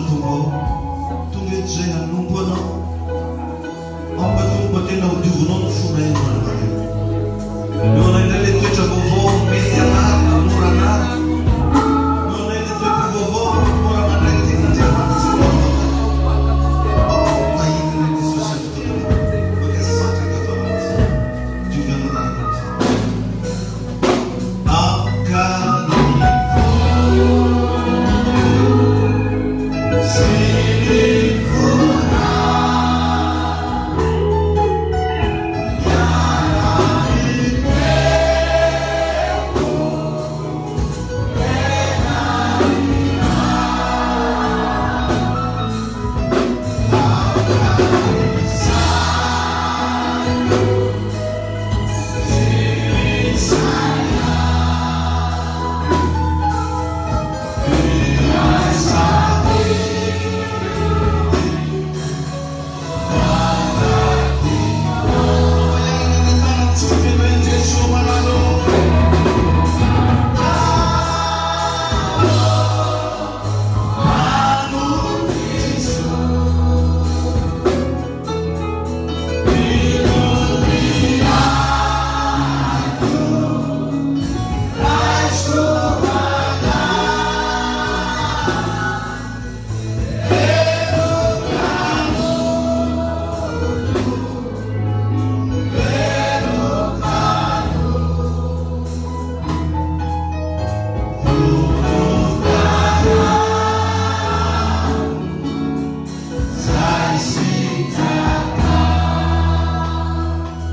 Tompo ô, tonga eto izay hanompo Anao. Aoka Tompo mba tena ho diovinao ny fonay androany maraina. Omeo anay indray ilay toetra vaovao mety anarina, mora anarina. Omeo anay ilay toetra vaovao mora mandray ny tenin'Andriamanitra. Tahina anay Jesosy amin'ny fotoana rehetra. Mankasitraka ato anaty. Diovy amin'ny anaranao.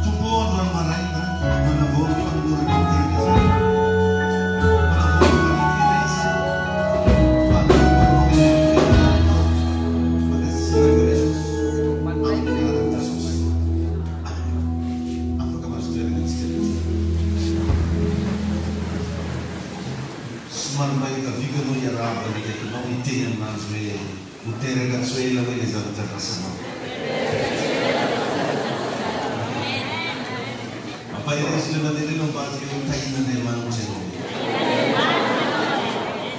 Tompo ô, androany maraina, manavao ny fanolorana ny tena izahay. Manavao ny fanekena izahay fa hanompo Anao sy ho velona aminao. Mankasitraka Jesosy. Amin'ny anaran'i Jesosy. Amen. Afaka mahazo toerana antsika rehetra. Somary mba hiangaviako ianao hiarahaba ny akaikinao hiteny aminazy hoe. Ho teraka tsy ho ela hoe ilay zavatra andrasanao. Ampaherezo ilay mandeha ireny ambadika eo tahin'Andriamanitra ianao.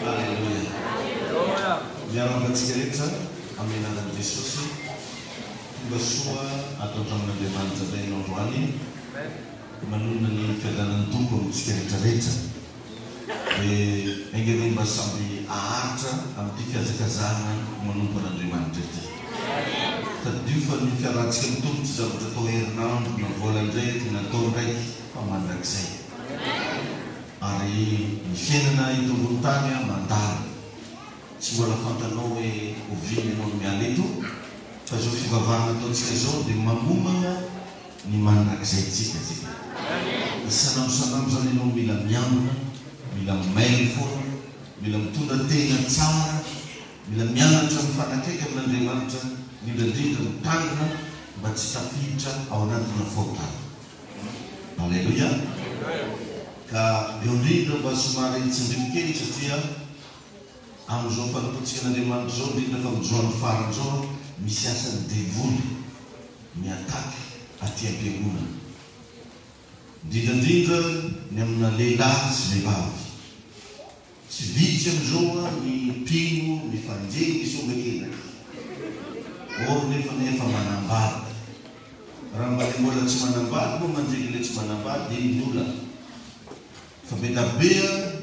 Aleloia. Miarahaba antsika rehetra amin'ny anaran'i Jesosy. Tonga soa ato an-tranon'Andriamanitra indray ianao androany. Manonona ny fiadanan'ny Tompo amintsika rehetra rehetra. Dia enga anie mba samby haharitra amin'ity fihazakazahana manompo an'Andriamanitra ity. Tadidio fa ny fiarahantsika amin'ny Tompo tsy zavatra atao herinandro na voalan-draiky na taon-draiky fa mandrakizay. Ary ny fiainana eto ambony tany mandalo. Tsy mbola fantanao hoe oviana ianao no miala eto fa izao fivavahana ataontsika izao dia manomana ny mandrakizay-tsika tsika. Isan'andro isan'andro izany ianao mila miambina, mila mailo foana, mila mitondra tena tsara, mila mianatra mifanakaiky amin'Andriamanitra, indrindra indrindra mitandrina mba tsy tafiditra ao anatina fahotana. Aleloia! Ka eo indrindra mba somary tsindrio kely satria amin'izao fanompoantsika an'Andriamanitra izao, indrindra fa amin'izao andro farany izao, misy asan'ny devoly. ny attaque aty am-piangonana. Indrindra indrindra ny amina lehilahy sy vehivavy. Tsy vitsy amin'izao ny mpino mifanjehy misongakendraka. Or nefa ny efa manambady. Raha mba le mbola tsy manambady moa manjehy le tsy manambady dia iny ny olana. Fa be da be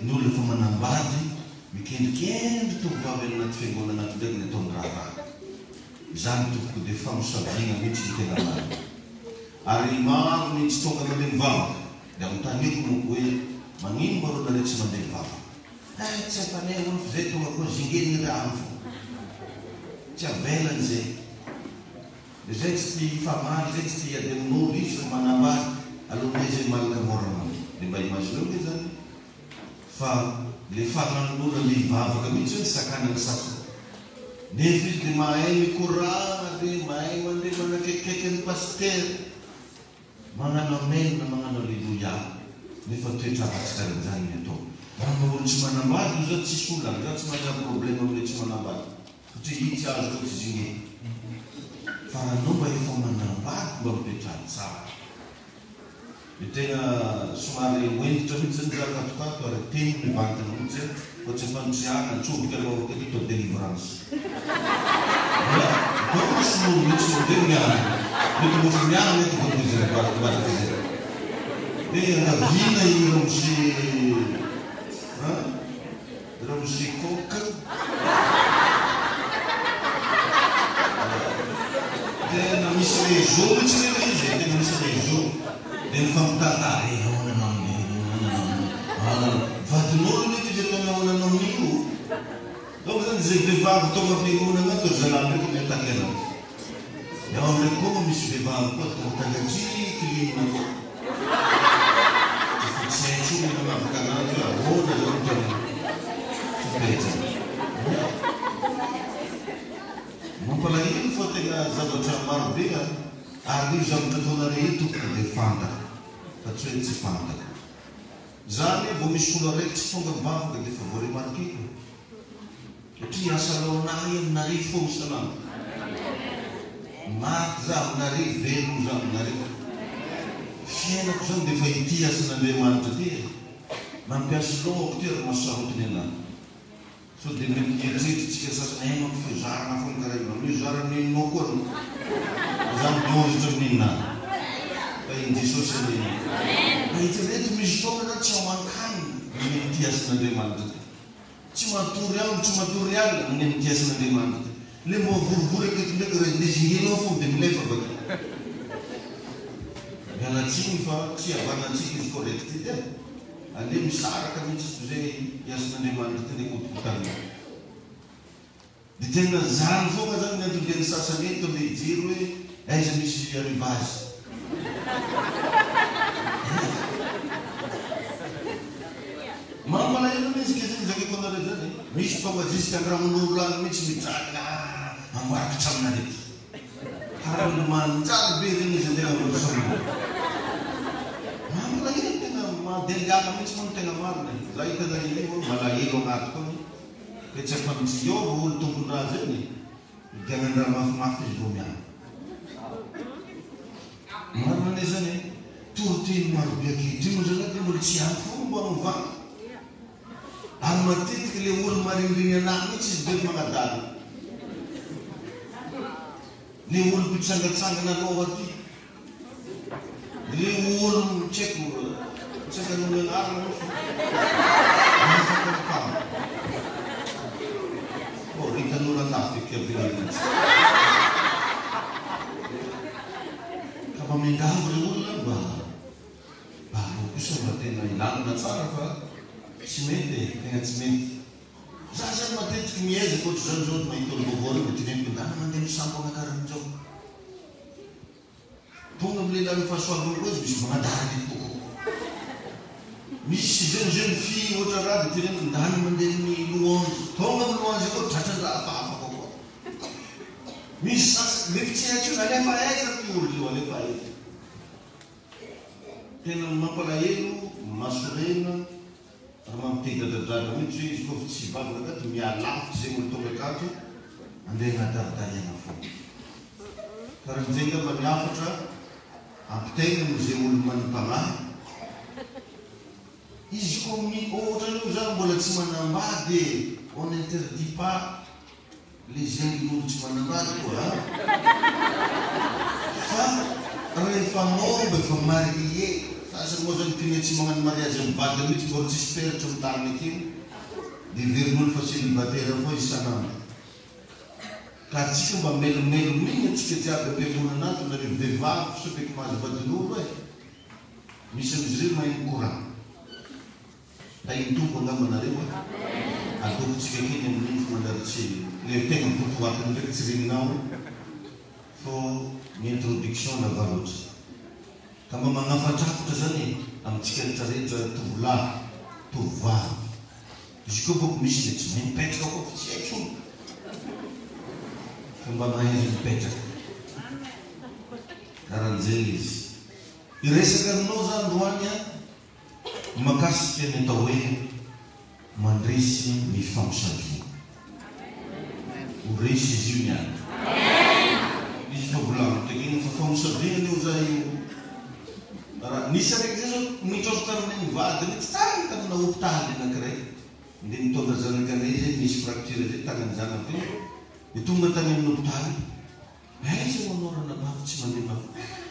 ny olona efa manambady mikendrikendry tovovavy any anaty fiangonana ato ndraiky ny ataony raharaha. Izany tompoko dia famosaviana mihitsy no tena marina. Ary maro ny tsy tonga mandeha mivavaka. Dia anontaniako manko hoe magnino ma rô nareo tsy mandeha mivavaka? Eh tsy afanay hono fa zay tonga koa zingeny iry any fô. Tsy avelany zay. Dia zay tsy tia hifamaly, zay tsy tia hiady amin'olo, izy fa manambady, aleonay zay malaka moramora. Dia mba imagineo nge zany fa le fananon'olo andeha hivavaka mihitsy hoe sakanan'ny sasany. Nefa izy dia mahay mikoragna be, mahay mandeha manakaikikaiky an'i pasitera, magnano amen na magnano aleloia, nefa toetra ratsy karan'izany ny atao. Raha mba olo tsy manambady io zany tsisy olana, za tsy manana problème amle tsy manambady, satria iny tsy azoko tsy zinge. Fa raha anao mba efa manambady mba mipetraha tsara. Dia tena somary ho hentitra mihitsy zany za tato tato ary teny mivantana. Ramonjy a! Fa tsy efa nitriana, atsoboka aloha aty atao délivrance. Voilà, donc misy olo mihitsy olo dia miarina. Mety mofo miarina eto donc izy ambadika izay. Dia iangaviana i ramose an, ramose coq. Tena misy réseau mihitsy anie ilay izy e, tena misy réseau. Dia mifampitantara, eh ahoana anao amin'io, ahoana anao amin'io, ahoana anao. Vadin'olo nefa izy ataony ahoana anao amin'io. Donc zany zay vehivavy tonga am-piangonana ato ry zalahy ndraiky mi-attaque anazy. Ny ao ndraiky koa moa misy vehivavy koa tantangatry clean koa. Efa tsy hay intsony ny manavaka ananjy hoe ahoana zany no tena fipetrany. Mampalahelo fa tena zavatra maro be an! Ary io zavatra ataonareo io tompoko dia fantako fa tsy hoe tsy fantako. Za anie vao misy olo araiky tsy tonga mivavaka dia efa voaremarqueko e! Satria asa laonay aminareo foagna isan'andro. Maty za aminareo, velogno za aminareo. Fiainako zany dia efa ity asan'Andriamanitra ity e! Mampiasa lohako ty ary mahasarotiny anahy. Sao dia mety mieritreritra tsika sasany hay manko fizarana foana karaha io, aleo hizara ny neninao koa aloha fa za midozitra amin'ny neninahy fa iny Jesosy anie Eritrereto misy fotoana zany tsy aman-kanina ny nen'ity hasin'Andriamanitra ty, tsy matory andro tsy matory alina ny nen'ity hasin'Andriamanitra ty, le mba vorivory akaiky ndraiky raha designer-nao foana dia milefa bakeo. Miala tsiny fa tsy havanantsika izy correct ity e. Aleo misaraka mihitsy toy izay hiasin'Andriamanitra ity le kotokotanina. De tena zany foagna zany ny anton-dian'ny sasany eto le hijery hoe aiza misy arrivage. Mampalahelo anie izy ke zany zakako anareo zany e. Misy tonga jusque andragnon'olo any mihitsy mijaly ah amboariko tranonareo ty. Harany manjary be regny izy andeha handroso aminy. Mampalahelo tena maha-deliala mihitsy moa no tena marina e. Za hitanareo io moa malahelo agnatiko agny fe tsy afa-mitsy hiova olo tompon-draha zegny e. Midiagnan-draha mafimafy izy vao miala. Marina anie zany e. Toriteny marobe ankehitriny moa zalahy dia mbola tsy ampy foana mba hanovana. Ary matetiky le olo mariniriny anahy mihitsy izy be magnadala. Le olo mpitsangatsangana aloha aty. Le olo tsy haiko tsy haiko an'olo anarana moa fa afaka mipama. Oh, ry tanora andafy aky avelany antsika. Ka mba miangavy re olona mba Mba aleo kosa mba tena hilamina tsara fa tsy mety e, tegna tsy mety. Za zany matetiky miezaka ohatr'izany zao mahita olo vaovao reo de teneniko ndana mandeha misampagna karan'izao. Tonga am lehilahy fahasoavana koa izy misy magnadala eto kokoa. Misy jeune jeune fille ohatra raha de teneniko ndana mandeha amin'ny louange. Tonga am louange koa tratran-draha hafahafa kokoa. Misy sasany nefa tsy hay intsony alefa aiza ty olo io alefa aiza. Tena mampalahelo, mahasorena ary mampite-hidradradragra mihitsy hoe izy koa fa tsy hivavaka akato, mihalavitra izay mbola tonga akato, andeha hanadaridariana foana. Karan'izay angamba ny hafatra ampitaina amin'izay olo manam-panahy. Izy koa mi, ohatran'io zany mbola tsy manambady e, on n'interdit pas Le zegny olo tsy manambady koa a! Fa rehefa momba efa marié, sasany moa zany tena tsy magnano mariage am vadiny mihitsy mbôla tsisy peratra am tanany akeo de heverin'olo fa célibataire foa izy isan'andro. Ka atsika mba melomelomigny atsika jiaby ampiangonana ato nareo vehivavy sao beky mahazo vadin'olo e! Misy amizy reo mahay mikoragna. Tahin'ny Tompo angamba nareo a! Ataovintsika kely amin'iny fa manjary tsy le tegna votoatiny ndraiky tsy regninao fô ny introduction lava loatra. Ka mba magnafatrafatra zany e amintsika retraretra tovolahy, tovovavy. Izy koa bôko misy le tsy mahay mipetraka koa fa tsy hay tsony. Fa mba mahaiza mipetraka. Karan'zegny izy. Hiresaka aminao za androany a! Mahakasika ny atao hoe mandresy ny famosaviana. Ho resy izy io ny any. Izy fa volaniko tekena fa famosaviana anie hoza io. Raha nisy araiky zay zao nitrotro tamin'ny vadiny tsy tany tamina hopitaly anakiray. Ndeha nitondra zanakanay zay nisy fracture zay tagnan'ny zanako io de tonga tany amin'ny hopitaly, aiza ho anao ranabavy tsy mandeha mivavaka? Ah,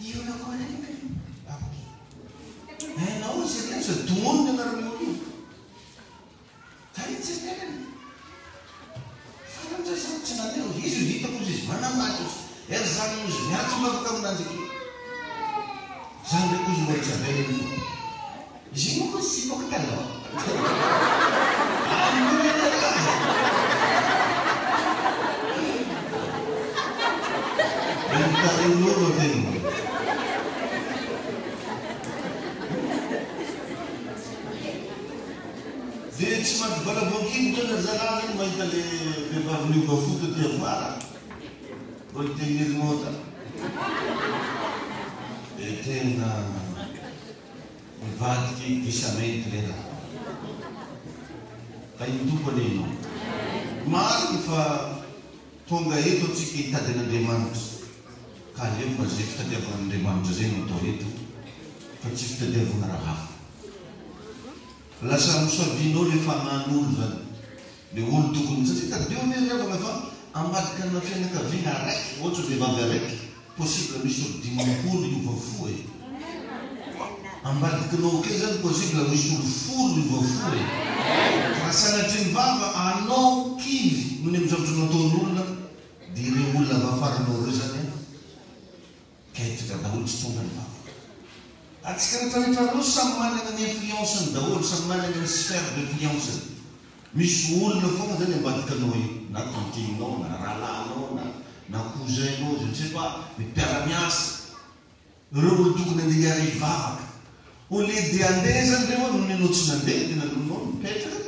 io anao araiky io. Hainao izy ireny sady tonony ny anaran'io olona io. Hay tsy avelany. Farany zay za tsy nandeha hozy izy hozy hitako hozy izy manambady hozy ery zanany hozy miantso mivavaka aminanjy akia. Za ndraiky hozy mbola tsy avelany fô. Izy io manko sipako taloha. Ambony anareo. Dia mitarin'olo tena. Dia tsy maty valavoankibo zany ry zalahy zany mahita le vehivavy niova fo taty afara vao hiteny remote. Dia tena mivadiky gisa mainty le raha. Tahin'ny Tompo anie ianao. Marina fa tonga eto antsika hitady an'Andriamanitra ka aleo mba zay fitadiavana an'Andriamanitra zay no atao eto fa tsy fitadiavana raha hafa. Lasa mosavianao le fanahin'olo zany, le olo tokony, satria tadidio anie ry havana fa ambadikana fianakaviana araiky, ohatra vehivavy araiky, possible misy olo 50 hiova fo e! Ambadikinao akeo zany possible misy olo folo hiova fo e! Raha sanatria ny vava anao kivy noho ny amin'ny zavatra nataon'olona dia ireo olona avy afaranao ireo zany an! Ketrika daholo tsy tonga ny vavaka. Antsika rehetra rehetra reo samy manana ny influence-ny daholo, samy manana ny sphère d'influence-ny. Misy olona foana zany ambadika anao io, na tantine-nao, na rahalahinao, na na cousin-nao, je ne sais pas, mety mpiara-miasa. Ireo olo tokony andeha hiara-hivavaka. Au lieu de handeha zany reo an, nony ianao tsy nandeha dia naleonao nipetraka,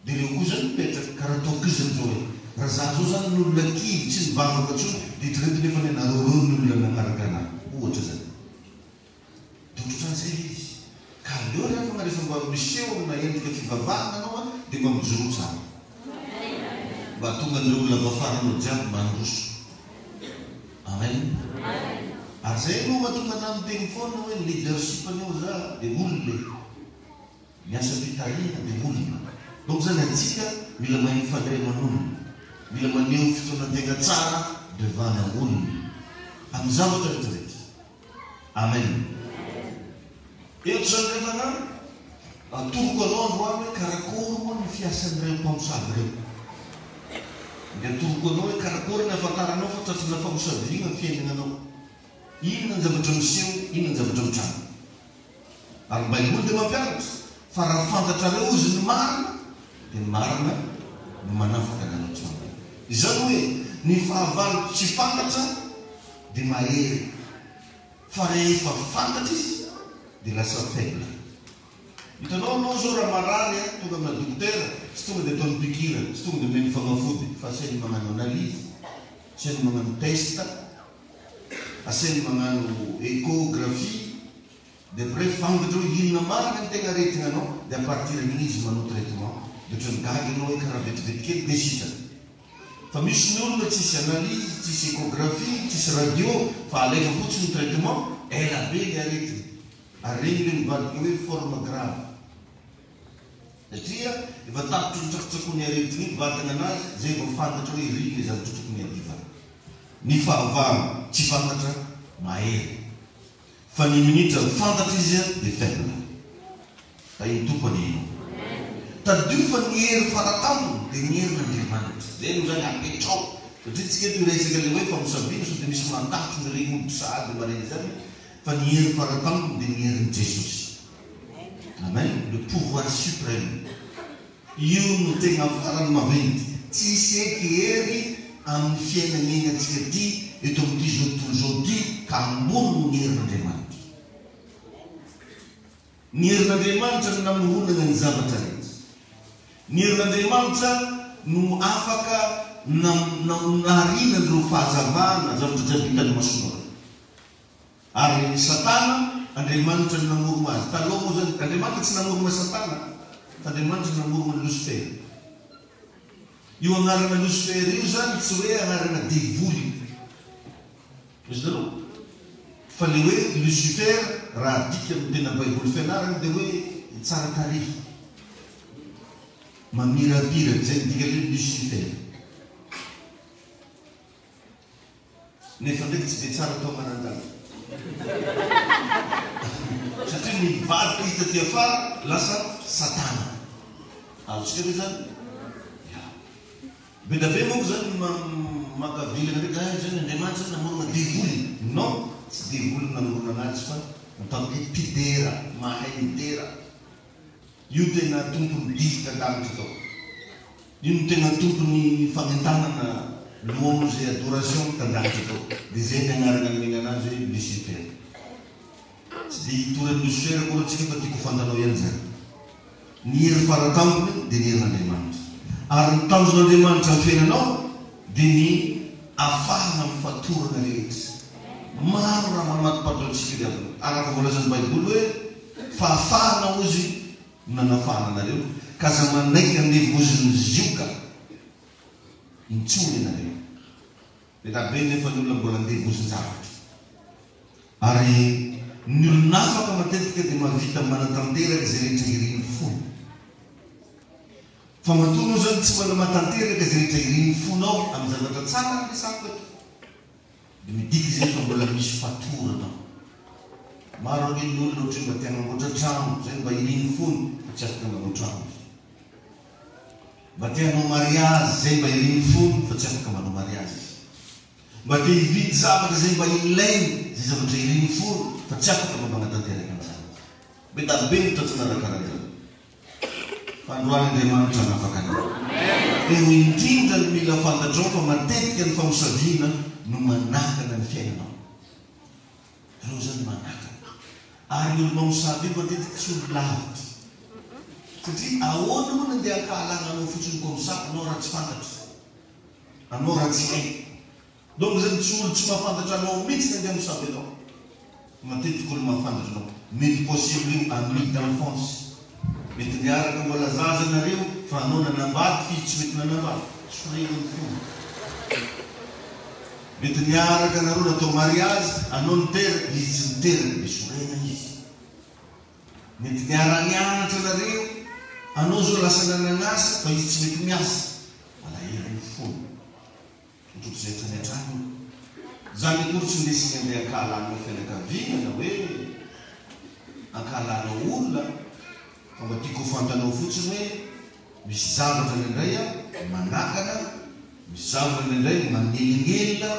Dia reo koa zany mipetraka karaha ataoko io zany zao e! Raha za zao zany ny olona kivy tsy nivavaka tsony dia eritrereto nefa ny anareo reo ny olona nagnaraka anah ohatra zany dia ohatran'izay le izy ka aleo ry havagna rehefa mba miseho amina endrika fivavahana anao an dia mba mijoroa tsara mba hahatonga an'ireo olona voafaranao jiaby mandroso Amen ary zay no mahatonga anah miteny foana hoe ny leadership anie hoy za dia olona e! Ny asa fitarihana dia olona. Donc zany antsika mila mahay mifandray aman'olona. Mila maneho fitondran-tegna tsara devant-na olona. Amin'ny zavatra rehetra rehetra. Amen. Eto zany ry havana, atoroko anao androany hoe karakory moa ny fiasan'ireo mpamosavy ireo. Dia atoroko anao hoe karakory ny ahafantaranao fa tratranà famosaviana ny fiainagnanao. Inona ny zavatra miseho, inona ny zavatra mitranga. Ary ny Baiboly dia mampianatra fa raha fantatrareo hozy ny marina, dia ny marina no manafaka anareo tsy mandeha. Izany hoe ny fahavalo tsy fantatra dia mahery, fa rehefa fantatra izy dia lasa faible. Hitanao anao izao raha marary an, tonga amina dokotera, tsy tonga dia ataony pikira, tsy tonga dia omeny fagnafody, fa asainy magnano analyse, asainy magnano test, Asainy magnano echographie de après fantatra hoe inona marina ny tegna aretigna anao de à partir an'igny izy manao traitement de otrany gaga enao hoe karaha vetivety kely de sitrana. Fa misy ny olona tsisy analyse, tsisy echographie, tsisy radio fa alefa fotsiny traitement, ela be le aretigna ary regny le mivadika hoe forme grave. Satria efa tapitry ny tsakotsakon'ny aretigna iny vatagna anazy zay vao fantatra hoe iry le zavatra tokony hiadivana. Ny fahavalo tsy fantatra mahery fa ny minitra fantatra izy dia faible. Tahin'ny Tompo anie ianao. Tadidio fa ny hery faratampony dia ny herin'Andriamanitra. Zay aloha zany apetrao satria tsika eto hiresaka le hoe famosaviana sao dia misy mandahatra ny regny hoditra sahady marina izany fa ny hery faratampony dia ny herin'i Jesosy. Amen, le pouvoir suprême. Io no tegna farany maventy. Tsisy eky hery amin'ny fiainana iainantsika ity eto amin'ity zao tontolo izao ity ka ambony noho ny herin'Andriamanitra. Ny herin'Andriamanitra no namoronana ny zavatra rehetra. Ny herin'Andriamanitra no afaka nahariana an'ireo fahazavana, zavatra jiaby hitan'ny masonao ireo. Ary Satana, Andriamanitra no namorona azy. Taloha moa izany, Andriamanitra tsy namorona Satana, fa Andriamanitra namorona Losifera. Io anarana Losifera io izany tsy hoe anarana devoly. Azonareo? Fa le hoe Lucifer, raha adika amin'ny tena Baiboly fianarana dia hoe tsara tarehy. Mamirapiratra, izay no dikan'ny hoe Lucifer. Nefa ndraiky tsy dia tsara atao manan-danja. Satria nivadika izy taty afara, lasa Satana. Azontsika ve izany? Ya. Be da be manko zany ny maka vilana ndraiky ah zany Andriamanitra zany namorona devoly. Non, tsy devoly no namorona anazy fa ataoko hoe mpidera, mahay midera. Io tena tompon'ny dihy tan-danitra tao. Io no tena tompon'ny fanentanana louange et adoration tan-danitra tao. Dia zay ny anarana nomena anazy hoe Lucifer. Tsy dia hitory an'i Lucifer akory antsika fa tiako ho fantanao ihany izany. Ny hery faratampony dia ny herin'Andriamanitra. Ary ny tanjon'Andriamanitra amin'ny fiainanao dia ny afahana amin'ny fatorana rehetra. Maro raha mamatopatotra antsika ry havana. Araka voalazan'ny Baiboly hoe fahafahana hozy no nanafahana anareo, ka aza manaiky andevozin'ny zioga intsony ianareo. Be da be nefa ny olona mbola andevozin-javatra. Ary ny olon'afaka matetika dia mahavita manatanteraka izay rehetra irin'ny fony. Fa matoa anao izany tsy manamatanteraka izay rehetra irin'ny fonao amin'ny zavatra tsara no resahako eto, dia midika izay fa mbola misy fatorana ao. Maro ange ny olona ohatry ny mba te hanamboatra trano, izay no mba irin'ny fony, fa tsy afaka manao trano izy. Mba te hanao mariazy, izay mba irin'ny fony, fa tsy afaka manao mariazy izy. Mba te hividy zavatra izay mba ilainy, izay zavatra irin'ny fony, fa tsy afaka mba manatanteraka an'izany izy. Be da be ny toetra karakarain'izany. Fa androany Andriamanitra hanafaka anao. Eo indrindra no mila fantatrao fa matetika ny famosaviana no manakana ny fiainanao. Ireo izany manakana. Ary ny olo-mamosavy io matetika tsy olo lavitra. Satria ahoana moa no andeha hankahalana anao fotsiny comme ça, anao raha tsy fantatra. Anao raha tsy hay. Donc zany tsy olo tsy mahafantatra anao mihitsy ny andeha hamosavy anao. Matetika olo mahafantatra anao. Mety possible io ami d'enfance. Mety niaraka mbola zaza nareo fa anao nanambady f'izy tsy mety nanambady. Sorena ny fony. Mety niaraka nareo natao mariage, anao niteraka, izy tsy niteraka dia sorena izy. Mety niara-nianatra nareo, anao zao lasa nanan'asa fa izy tsy mety miasa. Malahelo ny fony. Ohatrohatr'izay hatrany hatrany io. Zany akory tsy ndesiny andeha ankahalanao fianakaviana na hoe ankahalanao olona fa mba tiako ho fantanao fotsiny hoe misy zavatra indraindray manakana, misy zavatra indraindray manelingelina,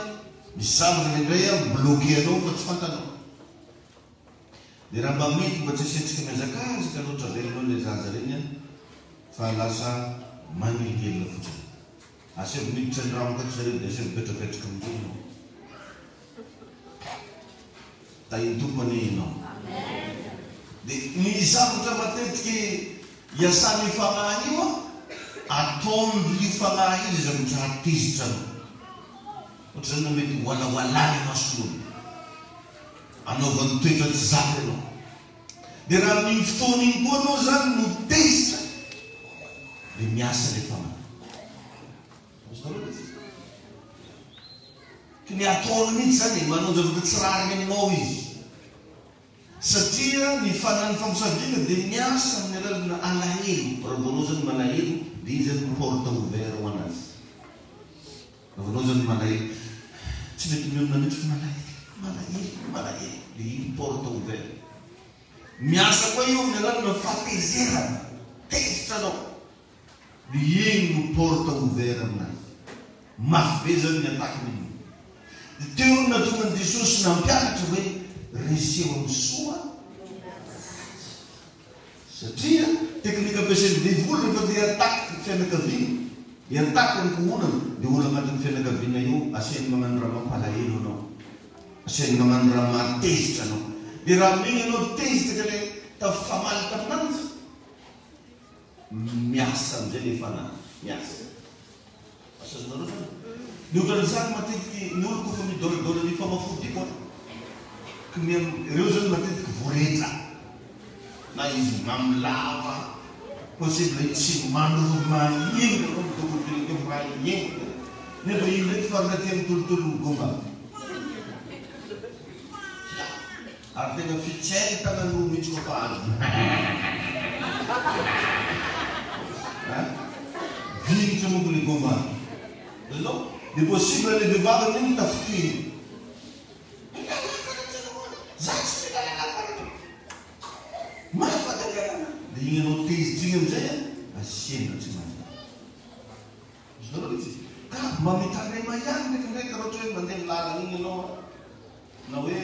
misy zavatra indraindray mi-bloquer anao fa tsy fantanao. Dia raha mba mety mba tsy asiantsika mihazakazaka loatra velona ilay zaza ireny an, fa lasa manelingelina fotsiny. Asaivo miditra ny rano akato zareo dia asaivo mipetrapetraka amin'izay ianao. Tahin'ny Tompo anie ianao. Dia ny zavatra matetiky iasan'io fanahy io an, ataon'io fanahy io izay zavatra hahatezitra anao. Ohatr'izany no mety hoalahoalany imason'olona. Anaovany toetra tsy zaka ianao. Dia raha amin'iny fotoana iny koa anao izany no tezitra dia miasa ilay fanahy. Azonareo ilay izy? Ka ny ataony mihitsy izany e, manao zavatra tsy rariny aminao izy. Satria ny fanahin'ny famosaviana dia miasa amin'ny alalanà alahelo. Raha vao anao izany malahelo dia iny izany no porte ouvert ho an'azy. Raha vao anao izany malahelo, tsy mety mionona mihitsy fa malahelo, malahelo, malahelo, dia iny porte ouvert. Miasa koa io amin'ny alalana fahatezerana, tezitra anao, dia iny no porte ouvert aminazy. Mafy be izany ny attaque-ny amin'io. Dia teo no nahatonga an'i Jesosy nampianatra hoe reseo amin'ny soa ny ratsy. Satria teknika ampiasain'ny devoly rehefa te hi-attaque ny fianakaviana, hi-attaque ny ankohonana, dia olona agnatin'ny fianakaviana io asainy magnano raha mampalahelo anao, asainy magnano raha mahatezitra anao. Dia raha amin'igny anao tezitra ka le tafamaly taminanjy, miasa amizay le fanahy, miasa. Asa azonareo zany? Ny otran'izany matetiky ny olo kofa midôladôla ny famafody io an, k'mia reo zany matetiky voretra na izy mamy lava possible tsy mandro mahenga anao midôkodôla teo mahenga nefa iny ndraiky farany aty amin'ny tontolo gomba. Ary tena fitsainy tanan'olo mihitsy koa fa azony. Mavinitra manko le gombany. Azonao? De possible le vehivavy amin'iny tafitohina. Za tsy mila lalàm-panorenana. Mahafantanterana. De iny anao tezitra iny amizay an, asiana tsy manjary. Azonareo le izy? Ka mba mitandrema ihany ndraikindraiky raha ohatra hoe mandeha amin'ny lalana iny ianao an, na hoe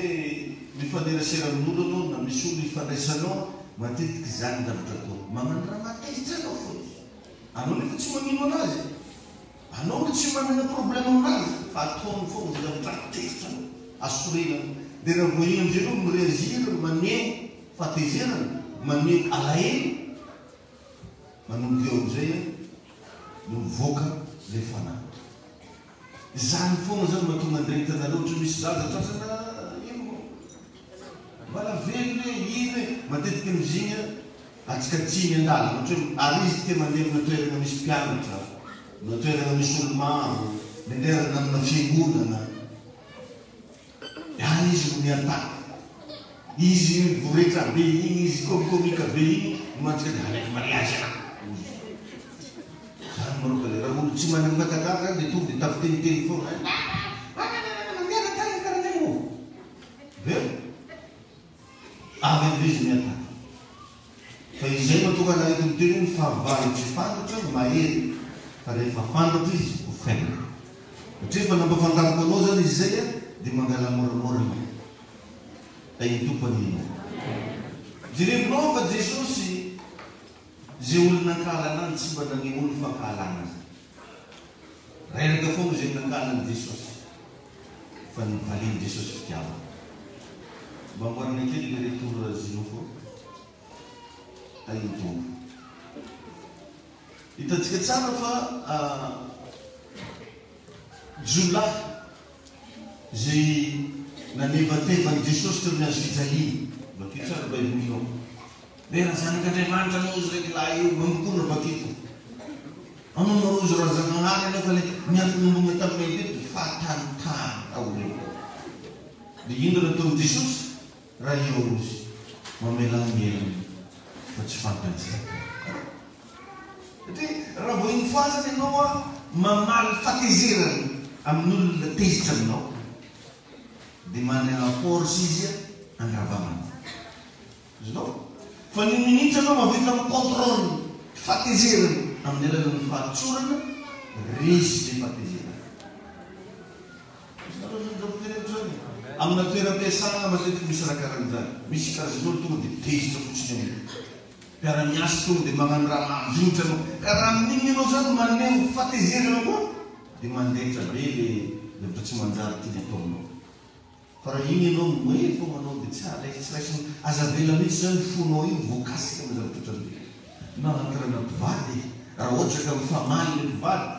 mifanerasera amin'olo anao na misy olo ifandraisanao an, matetika izany ny zavatra atao. Magnano raha mahatezitra anao foana izy. Anao nefa tsy magnino anazy. Anao no tsy manana problème aminazy fa ataony foana izay zavatra ahatezitra anao, ahasorena anao. Dia raha vao iny amin'izay ianao mi-reagir, maneho fahatezerana, maneho alahelo, manomboka eo amin'izay no mivoaka ilay fanahy. Izany foana izany mahatonga an'ireny hitanareo ohatra misy zaza tratrana ino mbala velona e, ino e, matetika mizinya Atsikatsiny an-dalana, ohatra hoe ary izy te mandeha amina toerana misy mpianatra, na toerana misy olo maro, menderana amina fiangonana, dia any izy no mi-attaque. Izy mivoretra be iny, izy comicomique be iny no mantsika dia hanaiky mariazy aho, hoy izy. Zany manao ka le raha olo tsy manana fahatakara zany dia tonga dia tafiteniteny foana, ah, miala tany karaha zay moa. Velona. Avy amin'izay izy mihataka. Fa izay no tonga nareto miteny hoe ny fahavalo tsy fantatra no mahery fa rehefa fantatra izy ho faible. Satria efa nampafantariko anao zany izy izay a, dia mangala moramora ianao. Tahin'ny Tompo anie ianao. Jerevinao fa Jesosy izay olona nankahala anany tsy mba nanehoany fankahalana azy. Reraka foana izay nankahala an'i Jesosy fa novalian'i Jesosy fitiavana. Mba amboarina kely le retour Zinofo tahin'ny Tompo. Hitantsika tsara fa jiolahy izay nanevateva an'i Jesosy teo amin'ny hazo fijaliana. Vakio tsara Baibolinao. Hoe raha zanak'Andriamanitra anao izy raiky lahy io, manompoana vakio. Anao marozo Razagnahary anefa le niantonombogna taminay teto fahatantany aoriana tao. De ino nataon'i Jesosy raha eo izy? Mamelà ny helony fa tsy fantany izay ataony. Satria raha vao iny fasana ianao an, mamaly fatezerana amin'olona tezitra aminao, de manana force izy handravana anao. Azonao? Fa ny minitra anao mahavita mi-controle fahatezerana amin'ny alalan'ny fahatsorana, resy ilay fahatezerana. Azonareo zany zao fiteneniko zany e? Amina toeram-piasana matetika misy raha karan'izany. Misy karazan'olo tonga dia tezitra fotsiny aminao. Mpiara-miasa tonga dia magnano raha mahavinitra anao. Ka raha amin'igny ianao zany maneho fahatezerana koa dia mandaitra be le zavatra tsy manjary tiany atao aminao. Fa raha iny ianao moe fô manao dia tsy alaizy tsy raisina aza avela mihitsy zany fonao io voakasika amin'ny zavatra ohatran'ireny na entre-na mpivady e raha ohatra ka mifamaly le mpivady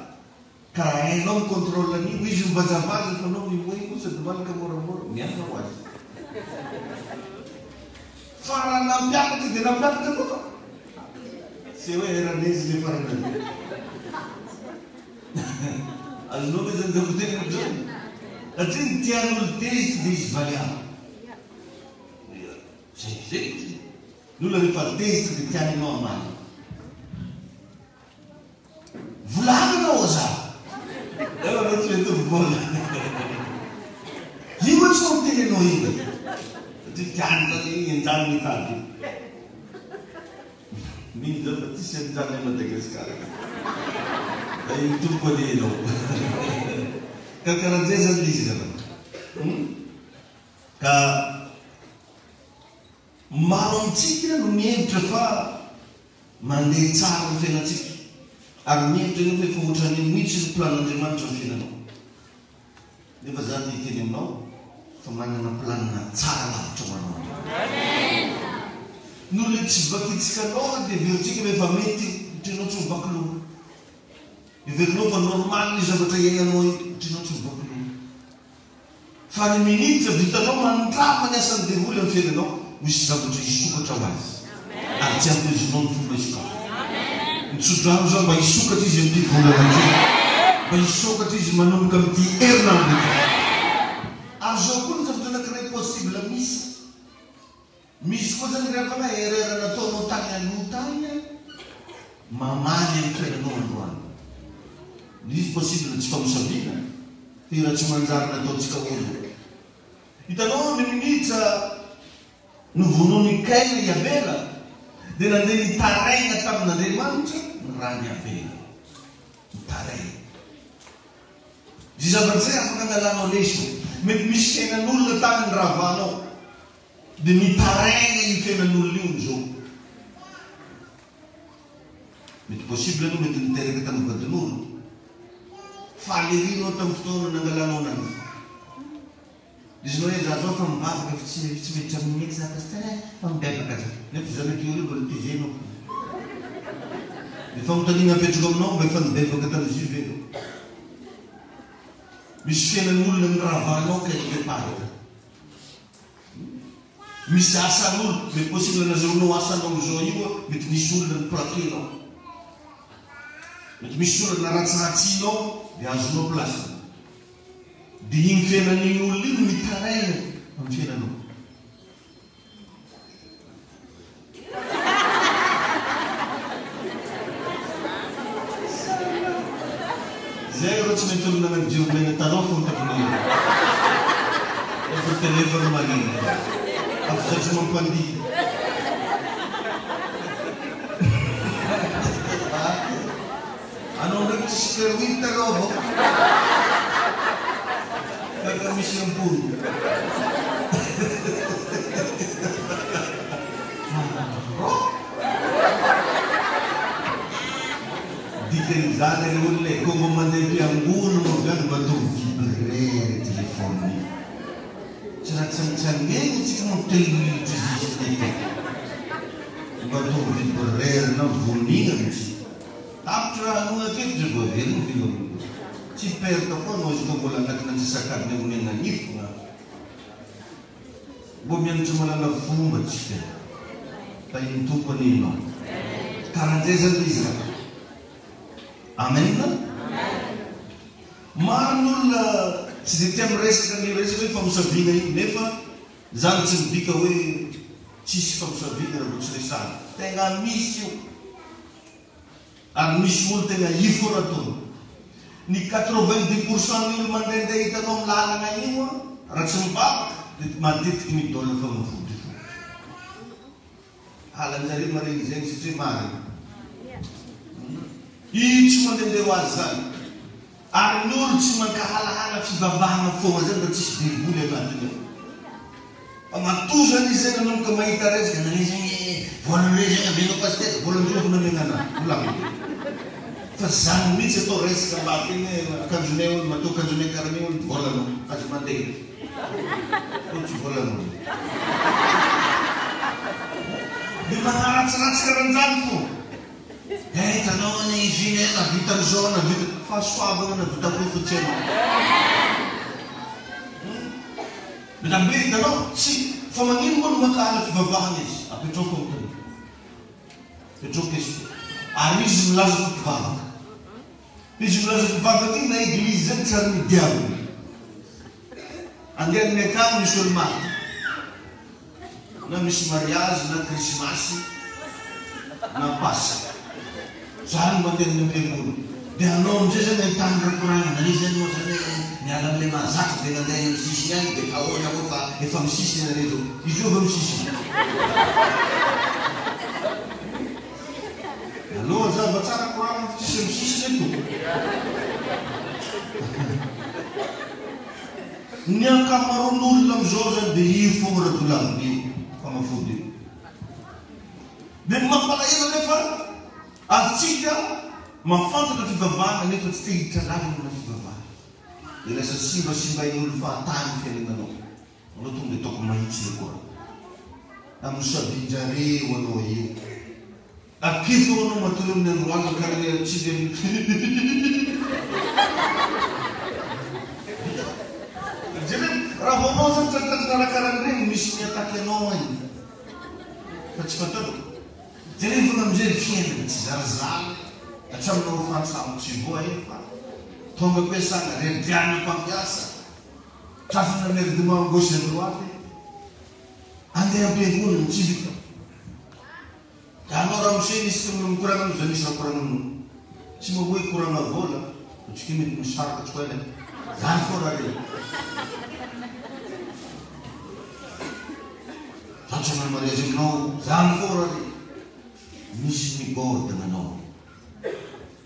ka raha hainao mi controle an'io izy mivazavaza fa anao mimoe kosa dia malaka moramora miala ho azy fa raha nampiakatra izy dia nampiakatra koa fa tsy hoe eran'izy le farany Azonao ve zany zao teneniko zany? Satria ny tian'olo tezitra dia izy valiana. Zay zay ty. Ny olona rehefa tezitra dia tiany ianao hamaly. Volana anao aza. Eo anao tsy mety mivola. Io moa tsy mampiteny anao iny. Satria tiany zany iny enjany mitady io. Mino zao fa tsisy an'izany à Madagascar ka. Tahin'ny Tompo anie ianao. Ka karan'izay zany le izy ravana. Hum. Ka maro amintsika no mihevitra fa mandeha tsara ny fiainantsika. Ary mihevitra ianao fa efa ohatran'io mihitsy ny plan'Andriamanitra ny fiainanao. Nefa za te hiteny aminao fa manana planina tsara lavitra ho anao Andriamanitra. Noho le tsy vakintsika loha dia heverintsika fa efa mety io, ohatrinao tsy mivaky loha. Heverinao fa normal io zavatra iainanao io, ohatrinao tsy mivaky loha. Fa ny minitra vitanao mandrava ny asan'ny devoly amin'ny fiainanao, misy zavatra hisokatra ho azy. Ary tsy ampoizinao ny fomba hisokafany. Ny tsodrano izany mba hisokatra izy amin'ity volana ity. Mba hisokatra izy manomboka amin'ity herinandro ity. Ary izao koa ny zavatra anankiray possible misy. Misy koa izany ry havana erreur nataonao tany aloha tany an, mamaly amin'ny fiainanao androany. Izy possible tsy famosaviana fa io raha tsy manjary nataontsika olo. Hitanao ny minitra novonoin'i Kaina i Abela dia nandeha nitaraina tamin'Andriamanitra ny ran'i Abela. Nitaraina. Izay zavatra izay afaka angalanao lesona. Mety misy fiainan'olona tany niravanao dia mitaraina io fiainan'olona io amin'izao. Mety possible anao mety niteraka tamin'ny vadin'olo. Faly ery anao tamin'ny fotoana nangalanao ananjy. Izy nao hoe za zao fa mivavaka fa tsy tsy miditra amin'ny mihitsy za pasteur eh, fa mibebaka za. Nefa zanak'io io mbola tezainao. Ny fanontaniana apetrako aminao mba efa nibebaka tamin'izy io ve ianao? Misy fiainan'olona niravanao quelque part. Misy asan'olo, mety possible nazahoanao asanao amizao io a, mety misy olona ni-plaquer-nao. Mety misy olona naratsiratsinao dia azonao place-ny. Dia iny fiainan'iny olona iny mitaraina amin'ny fiainanao. Zay aloha tsy mety olona nagnano jiro mena taloha fony tamin'ny efa téléphone magneno afa zatra mampandihy. Anao ndraiky tsisy permis taloha vao kaka misy ampoule. Dikan'izany ry olona e, koa mba mandeha am-piangonana avy any mba ataovy vibreur téléphone io. Tsy raha tsangitsangena tsika manko telo minitra juste eto. Mba ataovy vibreur na vonina mihitsy. Tapitra raha hanoina aketo zay vao averina ny veloma. Tsy perte koa anao izy koa mbola anatina antsasakadiny omena nify na. Mbo mianatra malala fomba tsika. Tahin'ny Tompo anie ianao. Karanjay zany le izy ra. Amen. Maro ny olona tsy dia tia miresaka an'io resaka hoe famosaviana io nefa zany tsy midika hoe tsisy famosaviana raha vao tsy resahana. Tegna misy io. Ary misy olo tegna io foana ataony. Ny 90 pour cent ny olo mandehandeha hitanao am lalagna io an, raha tsy mivavaka de matetiky midôla fagnafody fo. Halanjare maregny zegny satria marigny. Io tsy mandehandeha ho azy zany. Ary ny olo tsy mankahalahala fivavahana foagna zany raha tsisy devoly agnatiny ao. Fa matoa zany izy zay nanomboka mahita resaka, nareo zegny e, volanareo zegny amenao pasitera, volan-dreo vao namegna anah, volagno. Fa zany mihitsy atao resaka mba tena akanjonay hono, matoa akanjonay karan'io hono volanao, aza mandeha, koa tsy volanao. Dia magnaratsiratsy karan'izany fô. Eh hitanao anie izy iny eh, nahavita an'izao, nahavita, fahasoavana nahavitako io fa tsy hainao. Madame be hitanao, tsy, fa magnino moa no mankahala fivavahana izy? Apetrao fanontaniana. Apetrao question. Ary izy milaza fa mpivavaka. Izy milaza mpivavaka iny na eglise zany tsy ary nidiaviny. Andeha amin'ny akany misy olo maty. Na misy mariazy na krismasy na paska. Zany mandeha any am-piangonana. Dia anao amin'izay zany ahitany rakoranga. Nare zany moa zany miala amin'ilay mahazatra dia nandeha any amin'ny sisiny any dia ahoana moa fa efa amin'ny sisiny ianareo izao. Izy io avy amin'ny sisiny. Aleo hazava tsara koragna fa tsisy amin'ny sisiny eto. Ny ankamaroan'olona amin'izao zany dia io foagna radolabo io, fanafody io. Dia ny mampalahelo anefa antsika mahafantatra fivavahana nefa tsy te hiditra lalina amina fivavahana. Dia lasa simbasimbain'olo fahatany ny fiainananao. Anao tonga dia ataoko mahitsy le koragna. Amin'ny sabian-jareo anao io. Akifo anao matory amin'ny andro alina karaha ilay antsivy amin'ny Jereo, raha vao anao zany tratratry arakaran'ireny misy mi-attaque anao any fa tsy fantatrao. Jereo foana amin'izay ny fiainana tsy zarizary hatraminao hofan-trano tsy voahefa, tonga am-piasana, rediana mpampiasa, trafina emmerdement gauche à droite, andeha am-piangonana tsy vita. Anao ramose misy mikoragna amizao misy raha koragna aminao. Tsy mamoy koragna vola. Antsika io mety misaraka tsy ho ela e. Zany foana re. Za tsy hanao mariage aminao, zany foana re. Misy migordana anao.